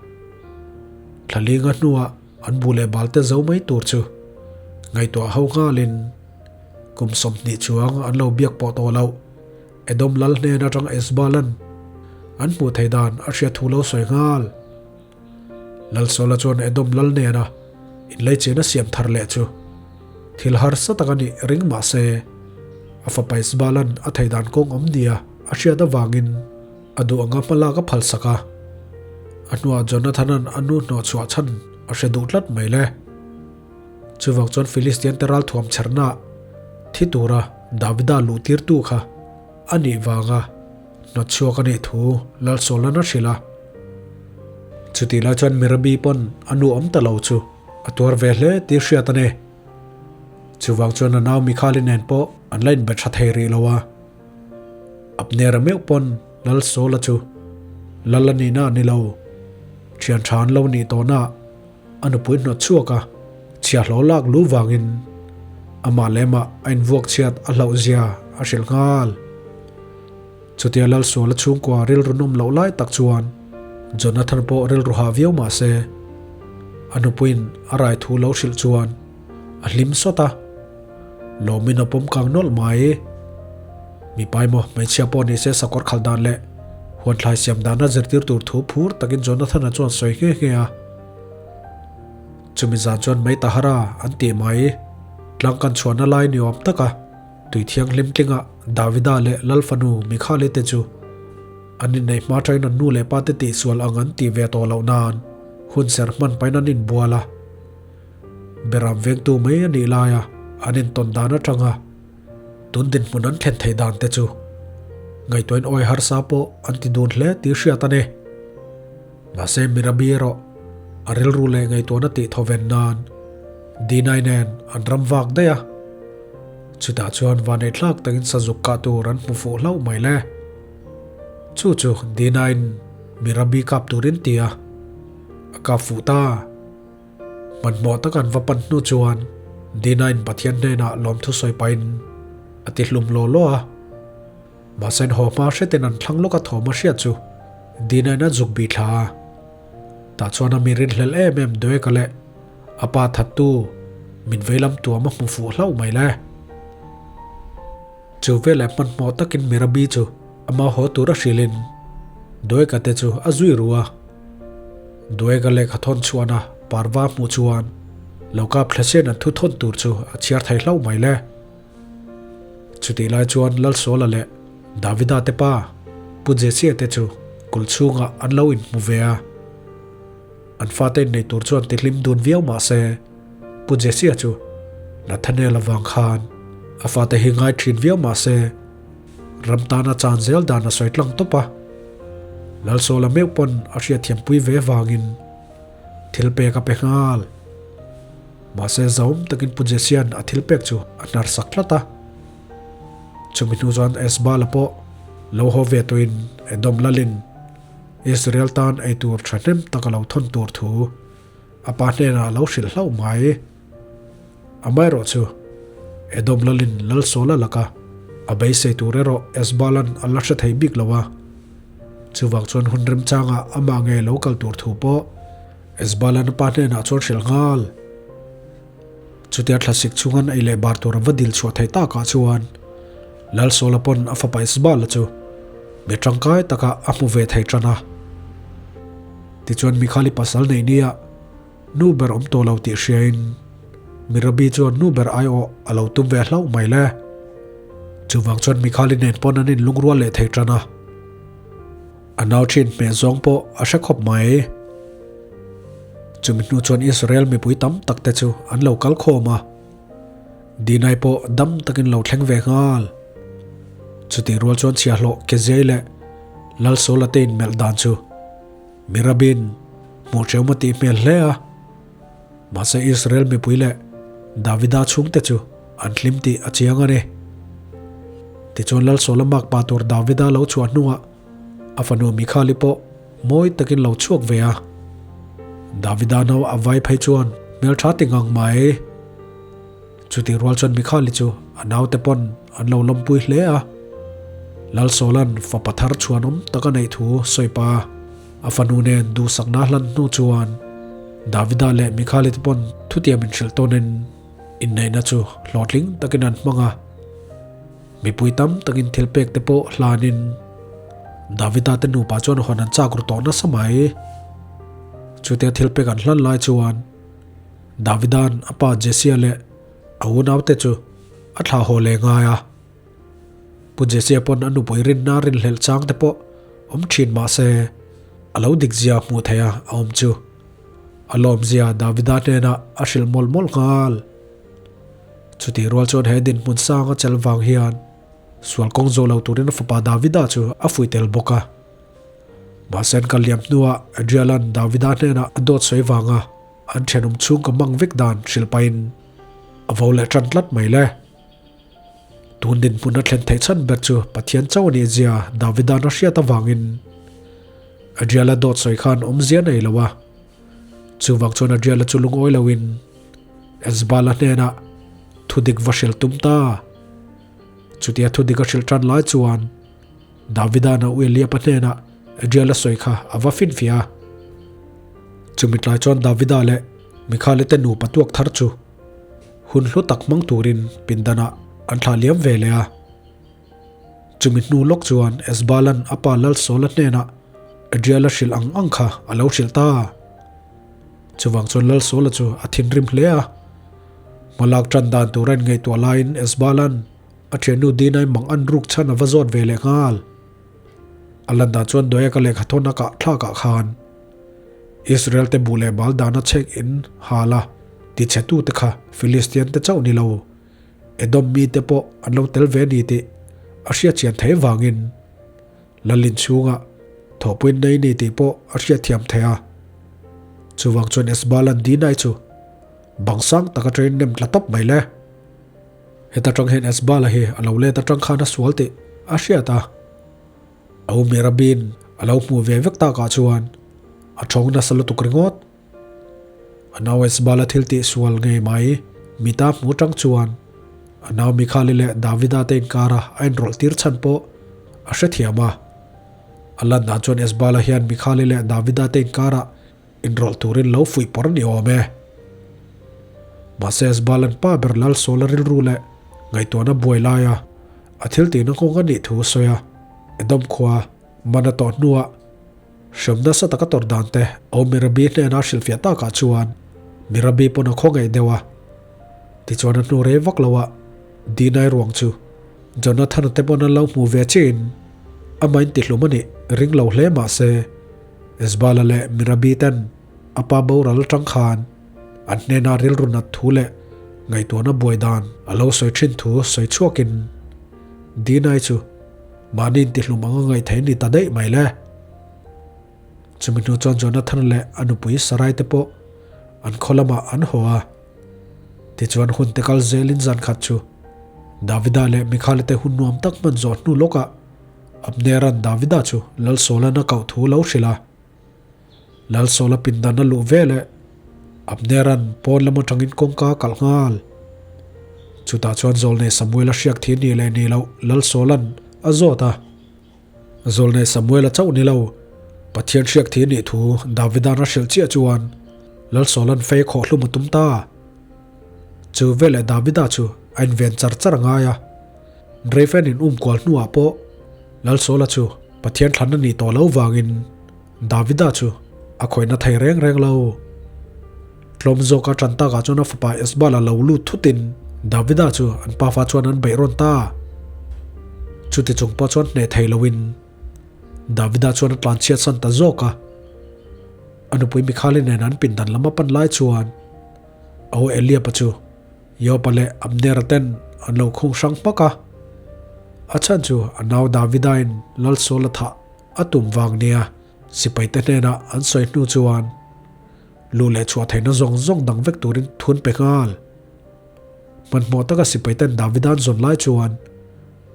Thla linga hnuah an bu leh bal te zo mai tur chu ngaihtuah ho nghalin kum 20 chuang an lo biak pawh tawh loh. Edom lal hnen atang Esbalan an hmuh theih dan a hriat thu lo sawi nghal. Lalsawla chuan Edom lal nena inleichen a siam thar leh chu thil harsa tak a nih ring mah se a fapa Isbalan a thei dan kawng awm nia a hriat avangin a duh anga hmalak a phalsak a. A hnuah Jonathana'n a nu hnawhchhuah chhan a hre duh tlat mai le. Chuvang chuan Philistian te ralthuam chhernaah thi tura Davida luhtirtu kha a nih vanga hnawtchhuak a nih thu Lalsawla'n a hrilh a. Chutih lai chuan Mirabi pawn a nu awm ta lo chu a tuar ve hle tih hriat a ni. Chuvang chuan a nau Mikhali nen pawh an la inbe tha thei rih lo a. Abnera meuh pawn Lalsawla chu Lal a nihna a ni lo, thian tha an lo nih tawhnaah A nupui hnawt chhuak a, chhiahhlawh lak lu vangin amah leh amah a invuak chhiat a hlauh zia a hrilh nghal. Chutia Lalsuala chhungkua rilru nawm loh lai tak chuan Jonathan pawh rilru hah viau mah se, a nupuiin a rai thu lo hrilh chuan a hlim sawt a, lawmin a pawm kang nawlh mai. Mipa emaw hmeichhia pawh ni se sakawr khalh dan leh huanthlai siam dana zirtir tur thu phur takin Jonathan-a chuan sawi nghe nghe a. Chumi zan chuan Mei Tahara an tih mai tlang kan chhuahna lai ni awm taka tui thianghlim tlinga Davida leh Lalfanu Mikhali te chu an inneih hma ṭain an nu leh pa te tihsual ang an tih ve tawh loh nan hun ser hman pain an inbual a. Beram vengtu mai a nih laia an intawn dan aṭanga tun dinhmun an thlen theih dan te chu ngaihtuahin awi harsa pawh an ti dun hle tih hriat a ni. Mahse Mirabi erawh. A rilru leh ngaihtuahna tih thawven nan Dinai nen an ram vak daih a. Chutah chuan vaneihthlak takin sazuk kah tur an hmu fuh hlauh mai le. Chu chu Dinai'n mi rabi kap turin ti a, a kap fuh ta. Hmanhmawh tak an va pan hnu chuan Dinai'n Pathian hnenah lawmthu sawi pahin a ti hlum law law a. Mahse haw hma hretin an thlang lawk a thawm a hriat chu Dinain a zuk bih thla a. Tah chuan a mi rinhlelh em em Doeka leh a pa thattu min veilam tuam a hmu fuh hlauh mai le. Chu veleh hmanhmawh takin Mirabi chu ama haw tur a hrilhin Doeka te chu a zui ru a. Doeka lehkha thawn chhuahna parva hmuh chuan lo kap thlasian an thu thawn tur chu a chhiar thei hlauh mai le. Chutih lai chuan Lalsawla leh Davida te pa Pu Jesia te chu kulh chhungah an lo inhmu ve a. An fate innei tur chuan tihlim dun viau mah se Pu Jesia chu Nathaniel avang khan a fate hi ngai thin viau mah se ram tana chan zel dan a sawi tlang tawp a. Lalsawla meuh pawn a hriatthiampui ve vangin thil pek a pe nghal. Mahse zaum takin Pu Jesia'n a thil pek chu a hnar sak tlat a. Chumi hnu chuan Esbala pawh lo haw ve tawhin Edom lalin Israel tan ei tur thahnem tak a lo thawn tur thu a pa hnenah a lo hrilh hlauh mai. Amaherawh chu Edom lalin Lalsawla laka a beisei tur erawh Esbala'n a la hre thei bik lo a. Chuvang chuan hun remchangah amah ngei lo kal tur thu pawh Esbala'n a pa hnenah chuan hrilh nghal. Chutia thlasik chhungan ei leh bar tur a va dil chhuah thei takah chuan Lalsawla pawn a fapa Esbala chu mi tangkai takah a hmu ve thei tan a. Tichuan Mikhali pasal neih nia nu ber awm tawh lo tih hriain Mirabi chuan nu ber aiawh a lo tum ve hlauh mai le. Chuvang chuan Mikhali nen pawn an inlungrual leh thei tan a. A nau thin hmeh zawng pawh a hre khawp mai. Chumi hnu chuan Israel mipui tam tak te chu an lo kal khawm a, Dinai pawh dam takin lo thleng ve nghal. Chutih rual chuan chhiahhlawh Keziai leh Lalsawla te inmelh dan chu Mirabin hmuh hreu ma tih hmel hle a. Mahse Israel mipui leh Davida chhungte chu an hlim tih a chiang a ni. Tichuan Lalsawla makpa tur Davida lo chhuah hnuah a fanu Mikhali pawh mawi takin lo chhuak ve a. Davida nau a vai phei chuan hmeltha ti ngang mai. Chutih rual chuan Mikhali chu a naute pawn an lo lawmpui hle a. Lalsawla'n fapa thar chhuanawm tak a neih thu sawi pa. A fanu nen duhsakna hlan hnu chuan Davida leh Mikhali te pawn thutiam inhrilh tawnin inneihna chu hlawhtling takin an hmang a. Mipui tam takin thil pek te pawh hlanin Davida te nupa chuan hawn an chak ru tawh nasa mai. Chutia thil pek an hlan lai chuan Davida'n a pa Jesia leh a unaute chu a thlah haw leh ngai a. Pu Jesia pawn a nupui rinna rinhlelh chang te pawh awm thin mah se a lo dik zia hmuh theih a a awm chu. A lawm zia Davida hnenah a hrilh mawlh mawlh nghal. Chutih rual chuan he dinhmun sang a chel vang hian sual kawng zawh lo turin a fapa Davida chu a fuih tel bawk a. Mahse an kal liam hnuah Adriala'n Davida hnenah a dawt sawi vanga an thenawm chhung ka mang vek dan hrilh pahin a vo leh tan tlat mai le. Tun dinhmun a thlen theih chhan ber chu Pathian chauh a nih zia Davida'n a hriat avangin Adriala dawt sawi khan awmzia nei lo a. Chuvang chuan Adriala chu lungawi loin Ezbala hnenah thudik va hrilh tum ta. Chutia thudik a hrilh tan lai chuan Davida'n a u Eliaba hnenah Adriala sawi kha a va finfiah a. Chumi tlai chuan Davida leh Mikhale te nupa tuak thar chu Hun hlu tak hmang turin pindanah an thlah liam ve leh a. Chumi hnu lawk chuan Esbalan a pa Lalsawla hnenah Adriala hrilh ang ang kha a lo hrilh ta. Chuvang chuan Lalsawla chu a thinrim hle a. Hmalak tan dan tur a inngaihtuah laiin Esbalan a thiannu Dinai mang an ruk chhan a va zawt ve leh nghal. A lan dan chuan Doeg-a lehkha thawn a kah thlakah khan Israel te buh leh bal dana chhek in hal a, tichhetu te kha Philistian te chauh ni lo, Edom mi te pawh an lo tel ve a ni tih a hriatchian thei vangin Lalin chhungah thawhpuin nei ni tih pawh a hriatthiam thei a. Chuvang chuan Esbalan Dinai chu bang sang taka train nem tla tawp mai le. Heta tang hian Esbala hi a lo let atang khan a sual tih a hriat a. A u Mirabi'n a lo hmuh ve vek takah chuan a thawng nasa lutuk ringawt. A nau Esbala thil tih sual ngei mai mita hmu tang chuan a nau Mikhali leh Davida te inkara a inrawlh tir chhan pawh a hrethiam a. A lan dan chuan Esbala hian Mikhali leh Davida te inkarah inrawlh turin lo fuih pawr ni awm e. Mahse Esbalan pa ber lal Saula rilru leh ngaihtuahna buai laia a thil tihna nghawng a nih thu a sawi a, Edom khua man a tawh hnuah hrem nasa taka tawrh dan te awm Mirabi hnena hrilhfiah takah chuan Mirabi pawn a khawngaih deuh a. Tichuan a hnu rei vak loah Dinai ruang chu Jonathan-a te pawn an lo hmu ve chiin amah in tihlum a nih ring lo hle mahse Esbala leh Mirabi ten a pa boral atang khan an hnena rilru nat thu leh ngaihtuahna buai dan a lo sawi thin thu sawi chhuakin Dinai chu mahni intihlum anga ngaihthei ni ta daih mai le. Chumi hnu chuan Jonathan leh a nupui Sarai te pawh an khaw lamah an haw a. Tichuan hun te kal zelin zan khat chu Davida leh Mikhale te hun nuam tak hman zawh hnu lawkah Abnera'n Davida chu Lal Saula'n a koh thu lo hrilh a. Lal Saula pindan a luh veleh Abnera'n pawn lam atangin kawngka a kalh nghal. Chutah chuan Zawlnei Samuela hriak thi ni leh ni loh Lal Saula'n a zawt a. Zawlnei Samuela chauh ni lo, Pathian hriak thi nih thu Davida'n a hrilh chiah chuan Lal Saula'n fei khawh hlum a tum ta. Chu veleh Davida chu a inven char char a ngai a. Reifen in um kual hnuah pawh Lal Saula chu Pathian thlan a nih tawh lo vangin Davida chu a khawihna thei reng reng lo. Tlawm zawka tan takah chuan a fapa Esbal a lo lut thutin Davida chu an pafa chuan an beih rawn ta. Chuti chung pawh chuan hneh thei loin Davida chuan a tlanchhiat san ta zawk a. A nupui Mikhali nen an pindan lam a pan lai chuan a u Eliab-a chu Joab-a leh Abner-a ten an lo khung hrang hmak a. A chhan chu a nau Davida-in Lal Saul-a thah a tum vang nia sipaite hnenah an sawi hnu chuan Lu leh chhuah theihna zawng zawng dang vek turin thun pe nghal. Hmanhmawh taka sipaiten Davida an zawn lai chuan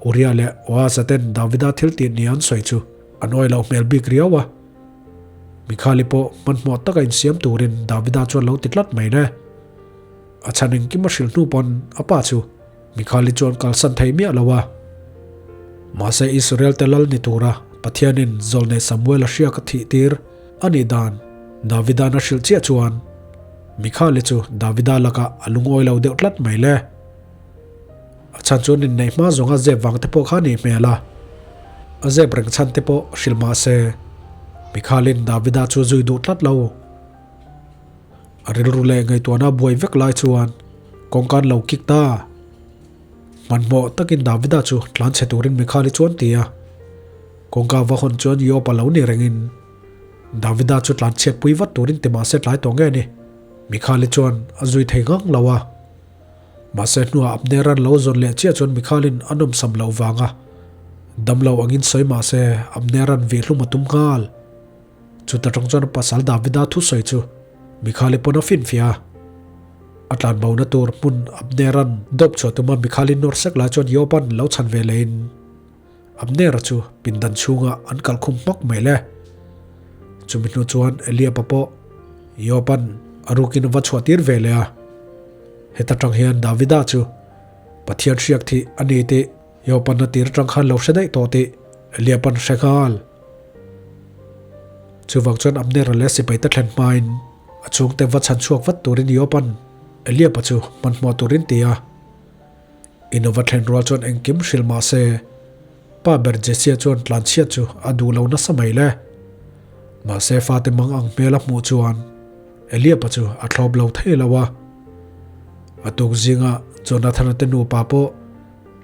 Uria leh Oaza ten Davida thil tih ni an sawi chu an awih loh hmel bik riau a. Mikhali pawh hmanhmawh taka insiam turin Davida chuan lo ti tlat mai ne. A chhan engkim a hrilh hnu pawn a pa chu Mikhali chuan kalsan thei miah lo a. Mahse Israel te lal ni tura Pathianin Zawlnei Samuel a hriak a thih tir a nih dan Davida'n a hrilh chiah chuan Mikhali chu Davida lakah a lungawi lo deuh tlat mai le. A chhan chuan inneih hma zawnga zep vang te pawh kha a nih hmel a. A zep reng chhan te pawh hrilh mah se Mikhali'n Davida chu zui duh tlat lo. A rilru leh ngaihtuahna buai vek lai chuan kawngka an lo kik ta. Hmanhmawh takin Davida chu tlan chhe turin Mikhali chuan ti a. Kawngka va hawn chuan Joab a lo ni rengin Davida chu tlan chhiat pui vat turin ti mahse tlai tawh nge ni. Mikhali chuan a zui thei ngang lo a. Mahse hnuah Abner an lo zawn leh chiah chuan Mikhalin a nawmsam loh vanga damlo angin sawi mahse Abner an vihhlum a tum nghal. Chuta tang chuan pasal Davida thusawi chu Mikhali pawn a finfiah a. A tlanbona tur hmun Abnera'n dawp chhuah tuma Mikhali nawr sek lai chuan Joaba'n lo chhan ve lehin Abnera chu pindan chhungah an kalkhum hmak mai le. Chumi hnu chuan Eliaba pawh Joaba'n a rukin a va chhuah tir ve leh a. Heta tang hian Davida chu Pathian hriak thih a ni tih Joaba'n a tir atang khan lo hre daih tawh tih Eliaba'n hre nghal. Chuvang chuan Abner-a leh sipaite thlen hmain a chhungte va chhan chhuak vat turin Joab-a'n Eliab-a chu hmanhmawh turin ti a. Inova thlen rual chuan engkim hrilh mah se, pa ber Jessia chuan tlanchhiat chu a duh lo nasa mai le. Mahse fate mang ang hmel a hmuh chuan Eliab-a chu a thlawp lo thei lo a. A tuk zingah Jonathana te nupa pawh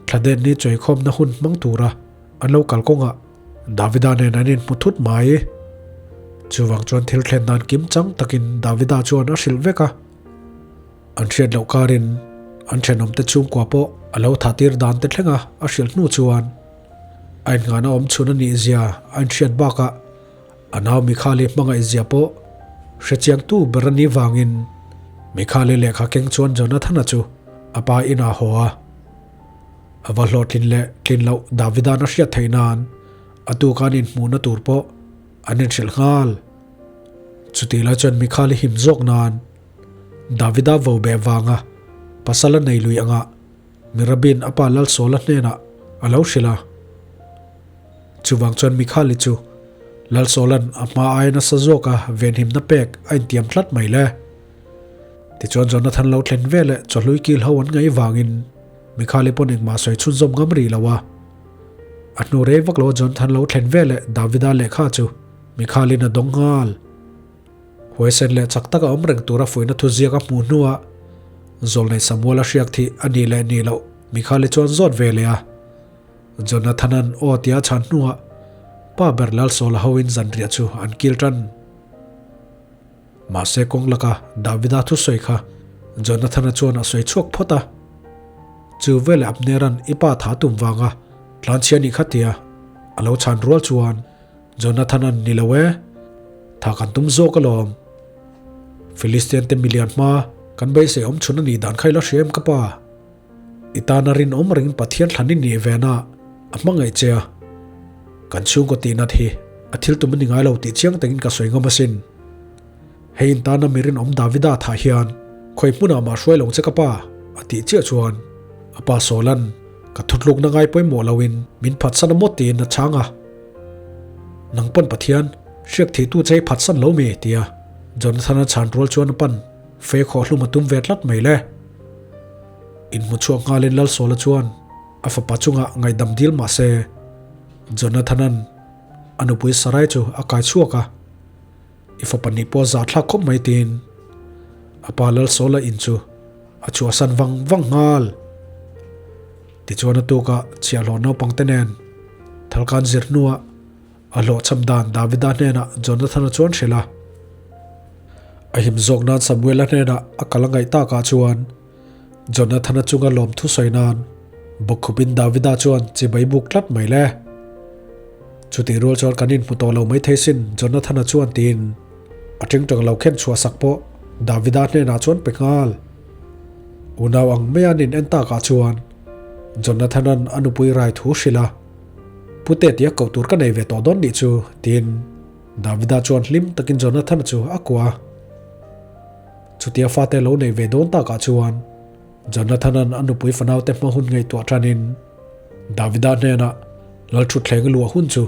thladen ni chawikhawmna hun hmang tura an lo kal kawngah Davida nen an inhmu thut mai. Chuvang chuan thil thlen dan kim chang takin Davida chuan a hrilh vek a. An hriat loh karin an thenawmte chhungkua pawh a lo tha tir dan te thlenga a hrilh hnu chuan a innghahna awm chhun a nih zia a inhriat bakah a nau Mikhali hmangaih zia pawh Hrechiangtu ber a nih vangin Mikhali lehkha keng chuan Jonathana chu a pa inah a haw a. A va hlawhtlin leh tlin loh Davida'n a hriat theih nan a tuka an inhmuhna tur pawh an inhrilh nghal. Chutih lai chuan Mikhali him zawk nan Davida vo beh vanga pasal a nei lui anga Mirabin a pa Lalsawla hnenah a lo hrilh a. Chuvang chuan Mikhali chu Lalsawla'n a hma aia nasa zawka venhimna pek a intiam tlat mai le. Tichuan Jonathan lo thlen veleh chawhlui kil ho an ngaih vangin Mikhali pawn engmah sawi chhunzawm ngam rih lo a. A hnu rei vak lo Jonathan lo thlen veleh Davida lehkha chu Mikhali'n a dawng nghal. Huaisen leh chak taka awm reng tura fuihna thuziak a hmuh hnuah Zawlnei Samuel a hriak thih a nih leh nih loh Mikhali chuan zawt ve leh a. Jonathana'n aw tia a chhan hnuah pa ber Lalsawla hoin zanriah chu an kil tan. Mahse kawng laka Davida thusawi kha Jonathana chuan a sawi chhuak phawt a. Chu veleh Abnera'n i pa tha tum vanga tlanchhia nih kha tia a lo chhan rual chuan Jonathana'n ni lo e, tha kan tum zawk alawm. Philistian te milian hma kan beisei awm chhun a nih dan kha i la hria em ka pa? I tana rinawm rengin Pathian thlan i nih ve na a hmangaih che a, kan chhungkaw tihnat hi a thil tum a ni ngai lo tih chiang takin ka sawi ngam asin. Hei in tana mi rinawm Davida thah hian khawi hmunah mah hruai lo che ka pa a tih chiah chuan a pa Saula'n ka thutlukna ngai pawimawh loin min phatsan a maw tiin a chhang a. Nang pawn Pathian hriak thihtu che i phatsan lo mi? tia Jonathana chhan rual chuan a pan fe khawhhlum a tum ve tlat mai le. Inhmu chhuak nghalin Lalsawla chuan a fapa chungah ngaihdam dil mah se, Jonathana'n a nupui Sarai chu a kai chhuak a, I fapa nih pawh a zahthlak khawp mai tiin a pa Lalsawla in chu a chhuahsan vang vang nghal. Tichuan a tukah chhiahhlawh naupangte nen thalkan zir hnuah A hlawhchham dan Davida hnenah Jonathana chuan hrilh a. A him zawk nan Samuela hnenah a kal a ngaih takah chuan Jonathana chunga lawmthu sawi nan bawkkhupin Davida chuan chibai buk tlat mai le. Chutih rual chuan kan inhmu tawh lo maithei sin Jonathana chuan tiin a tingtang lo khen chhuah sak pawh Davida hnenah chuan pe nghal. Unau ang mai an in en takah chuan Jonathana'n a nupui rai thu hrilh a. Pute tia koh tur ka nei ve tawh dawn nih chu, tiin Davida chuan hlim takin Jonathana chu a kuah a. Chutia fate lo nei ve dawn takah chuan Jonathana'n a nupui fanaute hma hun ngaihtuah tanin Davida hnenah Lalthutthleng luah hun chu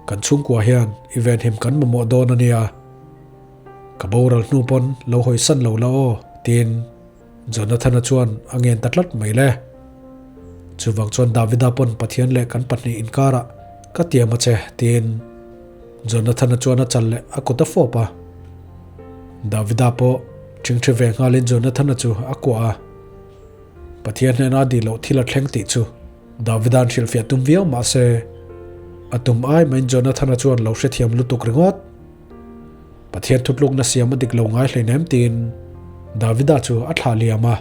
kan chhungkua hian i venhim kan mamawh dawn a nia. Ka boral hnu pawn lo hawisan lo la aw, tiin Jonathana chuan a ngen ta tlat mai le. Chuvang chuan Davida pawn Pathian leh kan pahnih inkarah ka tiam a che tiin Jonathana chuan a chal leh a kut a fawp a. Davida pawh ṭhingṭhi ve nghalin Jonathana chu a kuah a. Pathian hnena dih loh thil a thleng tih chu Davida'n hrilhfiah tum viau mah se a tum ai maiin Jonathana chuan lo hrethiam lutuk ringawt. Pathian thutlukna siam a dik lo ngai hleinem tiin Davida chu a thlah liam a.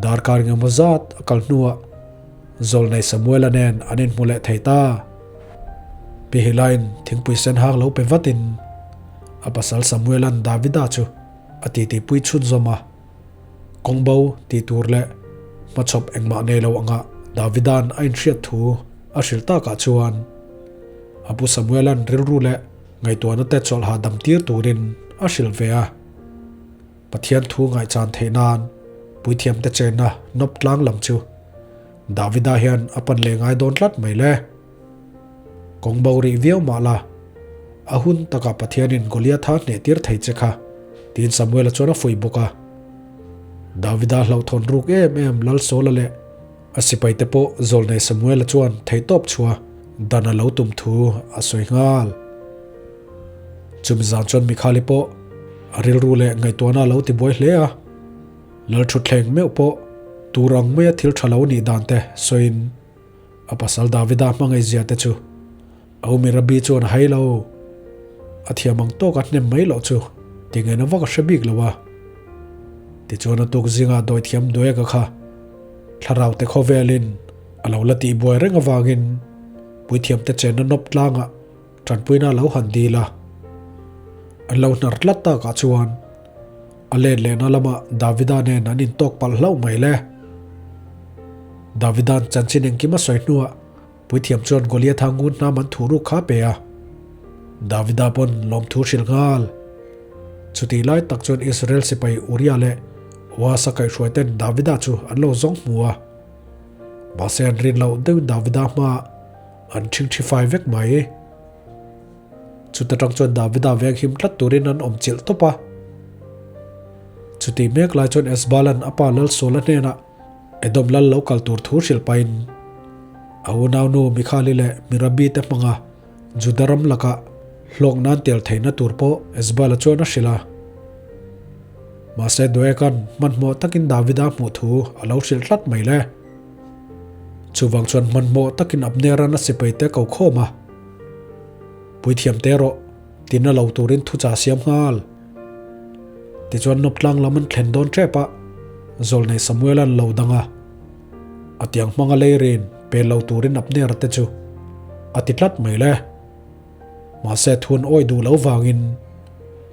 Darkar engemaw zat a kal hnuah Zawlnei Samuela nen an inhmu leh thei ta. Pi Hilain thingpui sen hang lo pe vatin a pasal Samuela'n Davida chu a titipui chhunzawm a. Kawngbo tih tur leh hmachhawp engmah nei lo anga Davida'n a inhriat thu a hrilh takah chuan a pu Samuela'n rilru leh ngaihtuahna te chawlh hahdam tir turin a hrilh ve a. Pathian thu ngaihchan theih nan puithiamte chenna nawp tlang lam chu Davida hian a pan leh ngai dawn tlat mai le. Kawng bo rih viau mah la, a hun takah Pathianin Goliatha hneh tir thei che kha, tiin Samuela chuan a fuih bawk a. Davida hlauhthawn ruk em em Lal Saula leh a sipaite pawh zawlnei Samuela chuan theihtawp chhuah dan a lo tum thu a sawi nghal. Chumi zan chuan Mikhali pawh a rilru leh ngaihtuahna a lo tibuai hle a. Lal thutthleng meuh pawh tur ang maia thil tha lo nih dan te sawiin A pasal Davida hmangaihzia te chu a u Merabi chuan a hai lo. A thiam ang tawk a hnem mai loh chu tingaihna vak a hre bik lo a. Tichuan a tuk zingah dawithiam Doega kha thlarau te khawvelin a lo la tihbuai reng avangin puithiamte chenna nawp tlangah tanpuina a lo han dil a. An lo hnar tlat takah chuan a let lehna lamah Davida nen an intawk palh hlauh mai le. Davida'n chanchin engkim a sawi hnuah Puithiam chuan Goliatha ngun hnam an thu ruk kha a pe a, Davida pawn lawmthu hrilh nghal. Chutih lai tak chuan Israel sipai Uria leh Oasa kaihhruaiten Davida chu an lo zawng hmu a. Mahse an rin loh deuhin Davida hmaah an ṭhingṭhi fai vek mai. Chuta ṭang chuan Davida veng him tlat turin an awm chilh tawp a. Chutih mek lai chuan Esbalan a pa Lalsawla hnenah Edom lal lo kal tur thu hrilh pahin a unaunu Mikhali leh Mirabi te hmanga Juda ram lakah hlawk nan tel theihna tur pawh Esbala chuan a hrilh a. Mahse Doegan hmanhmawh takin Davida hmuh thu a lo hrilh tlat mai le. Chuvang chuan hmanhmawh takin Abnera'n a sipai te ko khawm a. Puithiam te erawh tina lo turin thuchah siam nghal. Tichuan Noptlang lam an thlen dawn tep a, Zawlnei Samuela'n lo dang a, a tiang hmanga leirin pe lo turin Abner te chu a ti tlat mai le. Mahse thun awi duh lo vangin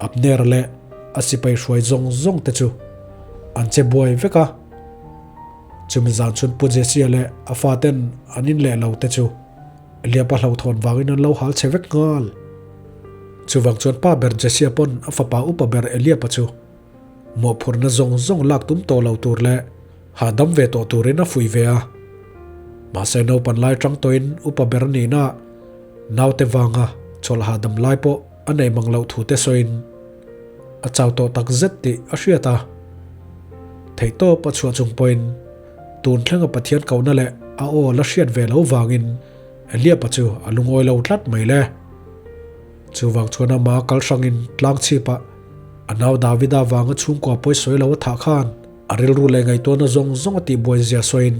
Abner leh a sipai hruai zawng zawng te chu an che buai vek a. Chumi zan chhun Pu Jesia leh a faten an in leh lo te chu Liapa hlauhthawn vangin an lo hal che vek nghal. Chuvang chuan pa ber Jesia pawn a fapa upa ber Eliapa chu mawhphurhna zawng zawng lak tum tawh lo tur leh hahdam ve tawh turin a fuih ve a. Mahse naupan lai tang tawhin upa ber nihna naute vanga chawlh hahdam lai pawh a nei mang loh thu te sawiin a chau tawh tak zet tih a hriat a. Theihtawp a chhuah chung pawhin Tun thlenga Pathian kohna leh a aw la hriat ve lo vangin Eliaba chu a lungawi lo tlat mai le. Chuvang chuan ama kal hrangin tlang chhipah a nau Davida vanga chhungkua pawisawi lo a thah khan a rilru leh ngaihtuahna zawng zawng a tihbuai zia sawiin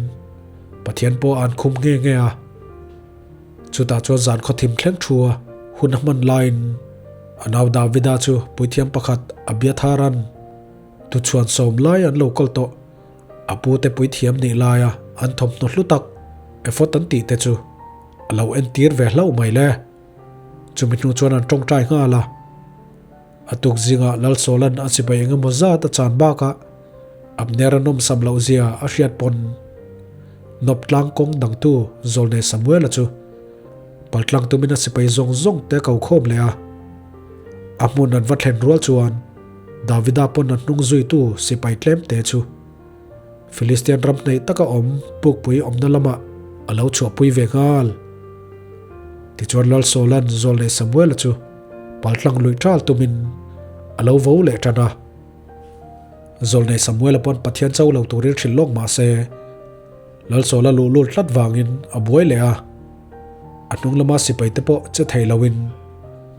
Pathian pawh a an khum nghe nghe a. Chutah chuan zan khawthim thleng thu a hun a hman laiin a nau Davida chu puithiam pakhat Abiathara'n tuchhuan sawm lai an lo kal tawh. A pu te puithiam nih laia an thawmhnaw hlu tak ephod an tih te chu a lo entir ve hlauh mai le. Chumi hnu chuan an tawngtai nghal a. A tuk zingah Lalsawla'n a chibai eng emaw zat a chan bakah Abner a nawmsam loh zia a hriat pawn Nawp tlang kawng dangtu Zawlnei Samuela chu paltlang tumin a sipai zawng zawng te ko khawm leh a. A hmun an va thlen rual chuan Davida pawn a hnung zuitu sipai tlem te chu Philistian ram hnaih taka awm pukpui awmna lamah a lo chhuahpui ve nghal. Tichuan Lal Saula'n Zawlnei Samuela chu paltlang luih ṭal tumin a lo vo leh ṭan a. Zawlnei Samuela pawn Pathian cho lo turin hrilh lawk mah se, Lal Saula luhlul tlat vangin a buai leh a. A hnung lama sipai te pawh che thei loin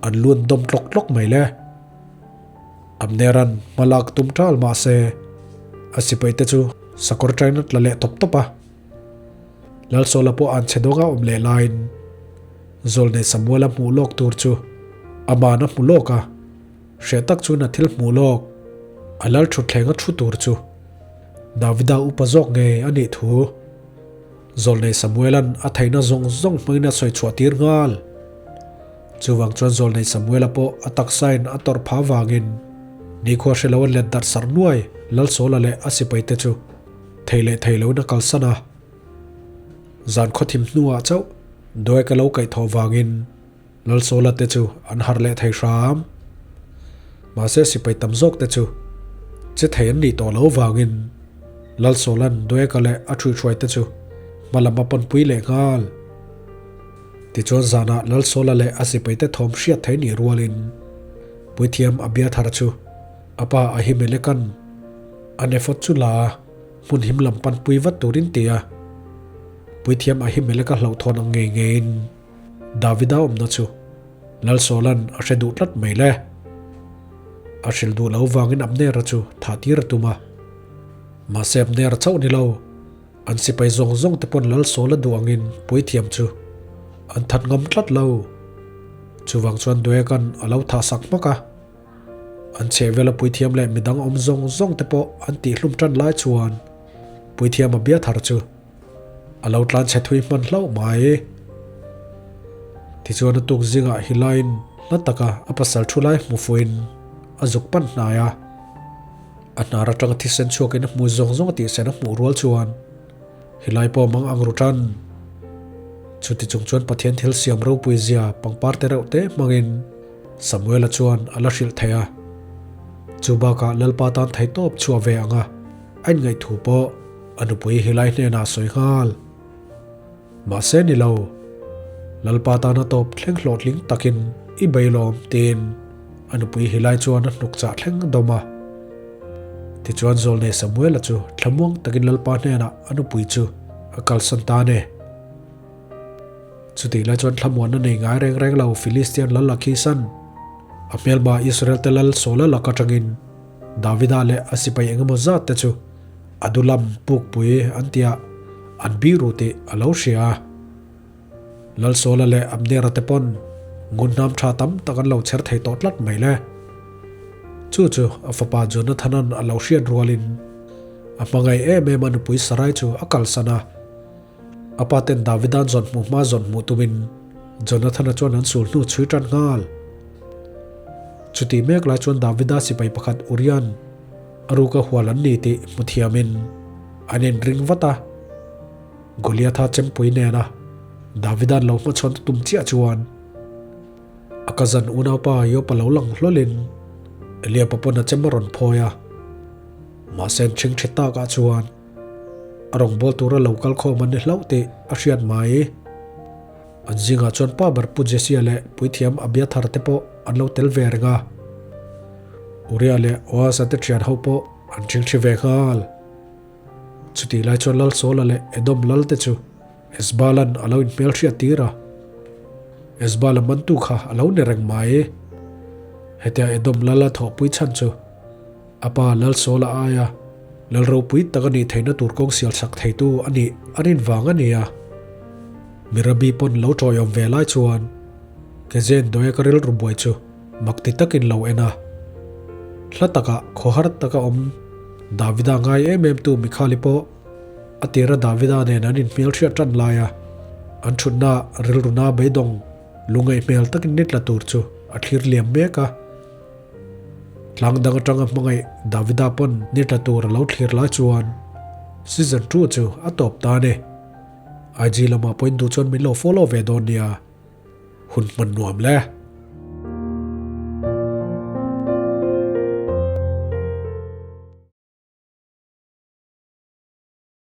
an lun dawm tlawk tlawk mai le. Abnera'n hma lak tum ṭal mah se, a sipaite chu sakawr ṭain a tla leh tawp tawp a. Lalsawla pawh an che dawnga awm leh laiin Zawlnei Samuela hmuh lawk tur chu ama'n a hmu lawk a, hreh tak chuan a thil hmuh lawk a lal ṭhutthleng a ṭhu tur chu Davida upa zawk ngei a nih thu Zawlnei Samuela'n a theihna zawng zawng hmangin a sawi chhuah tir nghal. Chuvang chuan Zawlnei Samuela pawh a taksain a tawrh phah avangin nikhua hre lo a let darh sarh nuai Lalsawla leh a sipaite chu thei leh thei loin a kalsan a. Zan khawthim hnuah chauh Doeg a lo kaihthawh vangin Lalsawla te chu an harh leh thei hram. Mahse sipai tam zawk te chu che thei an nih tawh lo vangin Lalsawla'n Doeg-a leh a ṭhuihhruai te chu hma lam a panpui leh nghal. Tichuan zanah Lalsawla leh a sipaite thawm hriat thei nih rualin Puithiam Abiathar chu a pa Ahimeleka'n an ephod chu la a, hmun him lam panpui vat turin ti a. Puithiam Ahimeleka hlauhthawn ang ngei ngeiin Davida awmna chu Lalsawla'n a hre duh tlat mai le. A hrilh duh lo vangin Abnera chu thah tir a tum a. Mahse Abnera chauh ni lo. An sipai zawng zawng te pawn Lalsawla duh angin puithiam chu an that ngam tlat lo. Chuvang chuan Doegan a lo thah sak hmak a. An chhehvela puithiam leh midang awm zawng zawng te pawh an tihhlum tan lai chuan puithiam a bia thar chu a lo tlan chhe thui hman hlauh mai. Tichuan a tuk zingah Hilain Hla taka a pasal thu lai hmu fuhin a zuk pan hnai a. A hnar atanga thisen chhuakin a hmu zawng zawng a tihsen a hmuh rual chuan helai pawh mang ang ru tan. Chuti chung chuan Pathian thil siam ropui zia pangpar te reuh te hmangin Samuela chuan a la hrilh thei a. Chu bakah Lalpa tan theihtawp chhuah ve anga a inngaih thu pawh a nupui helai hnenah a sawi nghal. Mahse ni lo, Lalpa tana tawp thleng hlawhtling takin i beilawm tiin a nupui Hilai chuan a hnuk chah thleng dawm a. Tichuan Zawlnei Samuela chu thlamuang takin Lalpa hnenah a nupui chu a kalsan ta a ni. Chutih lai chuan thlamuanna nei ngai reng reng lo Philistian lal Akhisan a hmelma Israel te lal Saula lak atangin Davida leh a sipai engemaw zat te chu Adulam pukpui an tia an biru tih a lo hria a. Lalsawla leh Abnera te pawn ngunhnam tha tam tak an lo chher thei tawh tlat mai le. Chu chu a fapa Jonathana'n a lo hriat rualin a hmangaih em em a nupui Sarai chu a kalsan a. A pa ten Davida'n zawn hmuh hma zawn hmuh tumin Jonathana chuan an sul hnu chhui tan nghal. Chutih mek lai chuan Davida sipai pakhat Uria'n A ruka hual an ni tih hmu thiamin an inring vat a. Goliatha chempui nena Davida'n lo hmachhawn tum chiah chuan a cousin unaupa Jopa lo lang hlawlin Eliaba pawn a chem a rawn phawi a. Mahse an ṭhing ṭhi takah chuan a rawngbâwl tura lo kal khawm an ni hlauh tih a hriat mai. An zingah chuan pa ber Pu Jesia leh puithiam Abiathar te pawh an lo tel ve reng a. Uria leh Oasa te thian ho pawh an ṭhingṭhi ve nghal. Chutih lai chuan Lal Saula leh Edom lal te chu Esbalan a lo inhmelhriat tir a. Esbala mantu kha a lo ni reng mai. Hetia Edom lal a thawhpui chhan chu a pa Lal Saula aia lal ropui tak a nih theihna tur kawng sial chak theitu a nih a rin vang a ni a. Mirabi pawn lo ṭawiawm ve lai chuan Kezen Doeg a rilru buai chu mak ti takin lo en a. Hla takah khawhar taka awm Davida ngai em em tu Mikhali pawh a tira Davida nen an inhmelhriat ṭan lai a, an ṭhutna rilruna beidawng lungngaih hmel takin ni tla tur chu a thlir liam mek a. Tlang dang aṭanga hmangaih Davida pawn ni tla tur a lo thlir lai chuan season 2 chu a tawp ta a ni. IG lamah pawhin duh chuan min lo follow ve dawn nia. Hun hman nuam le.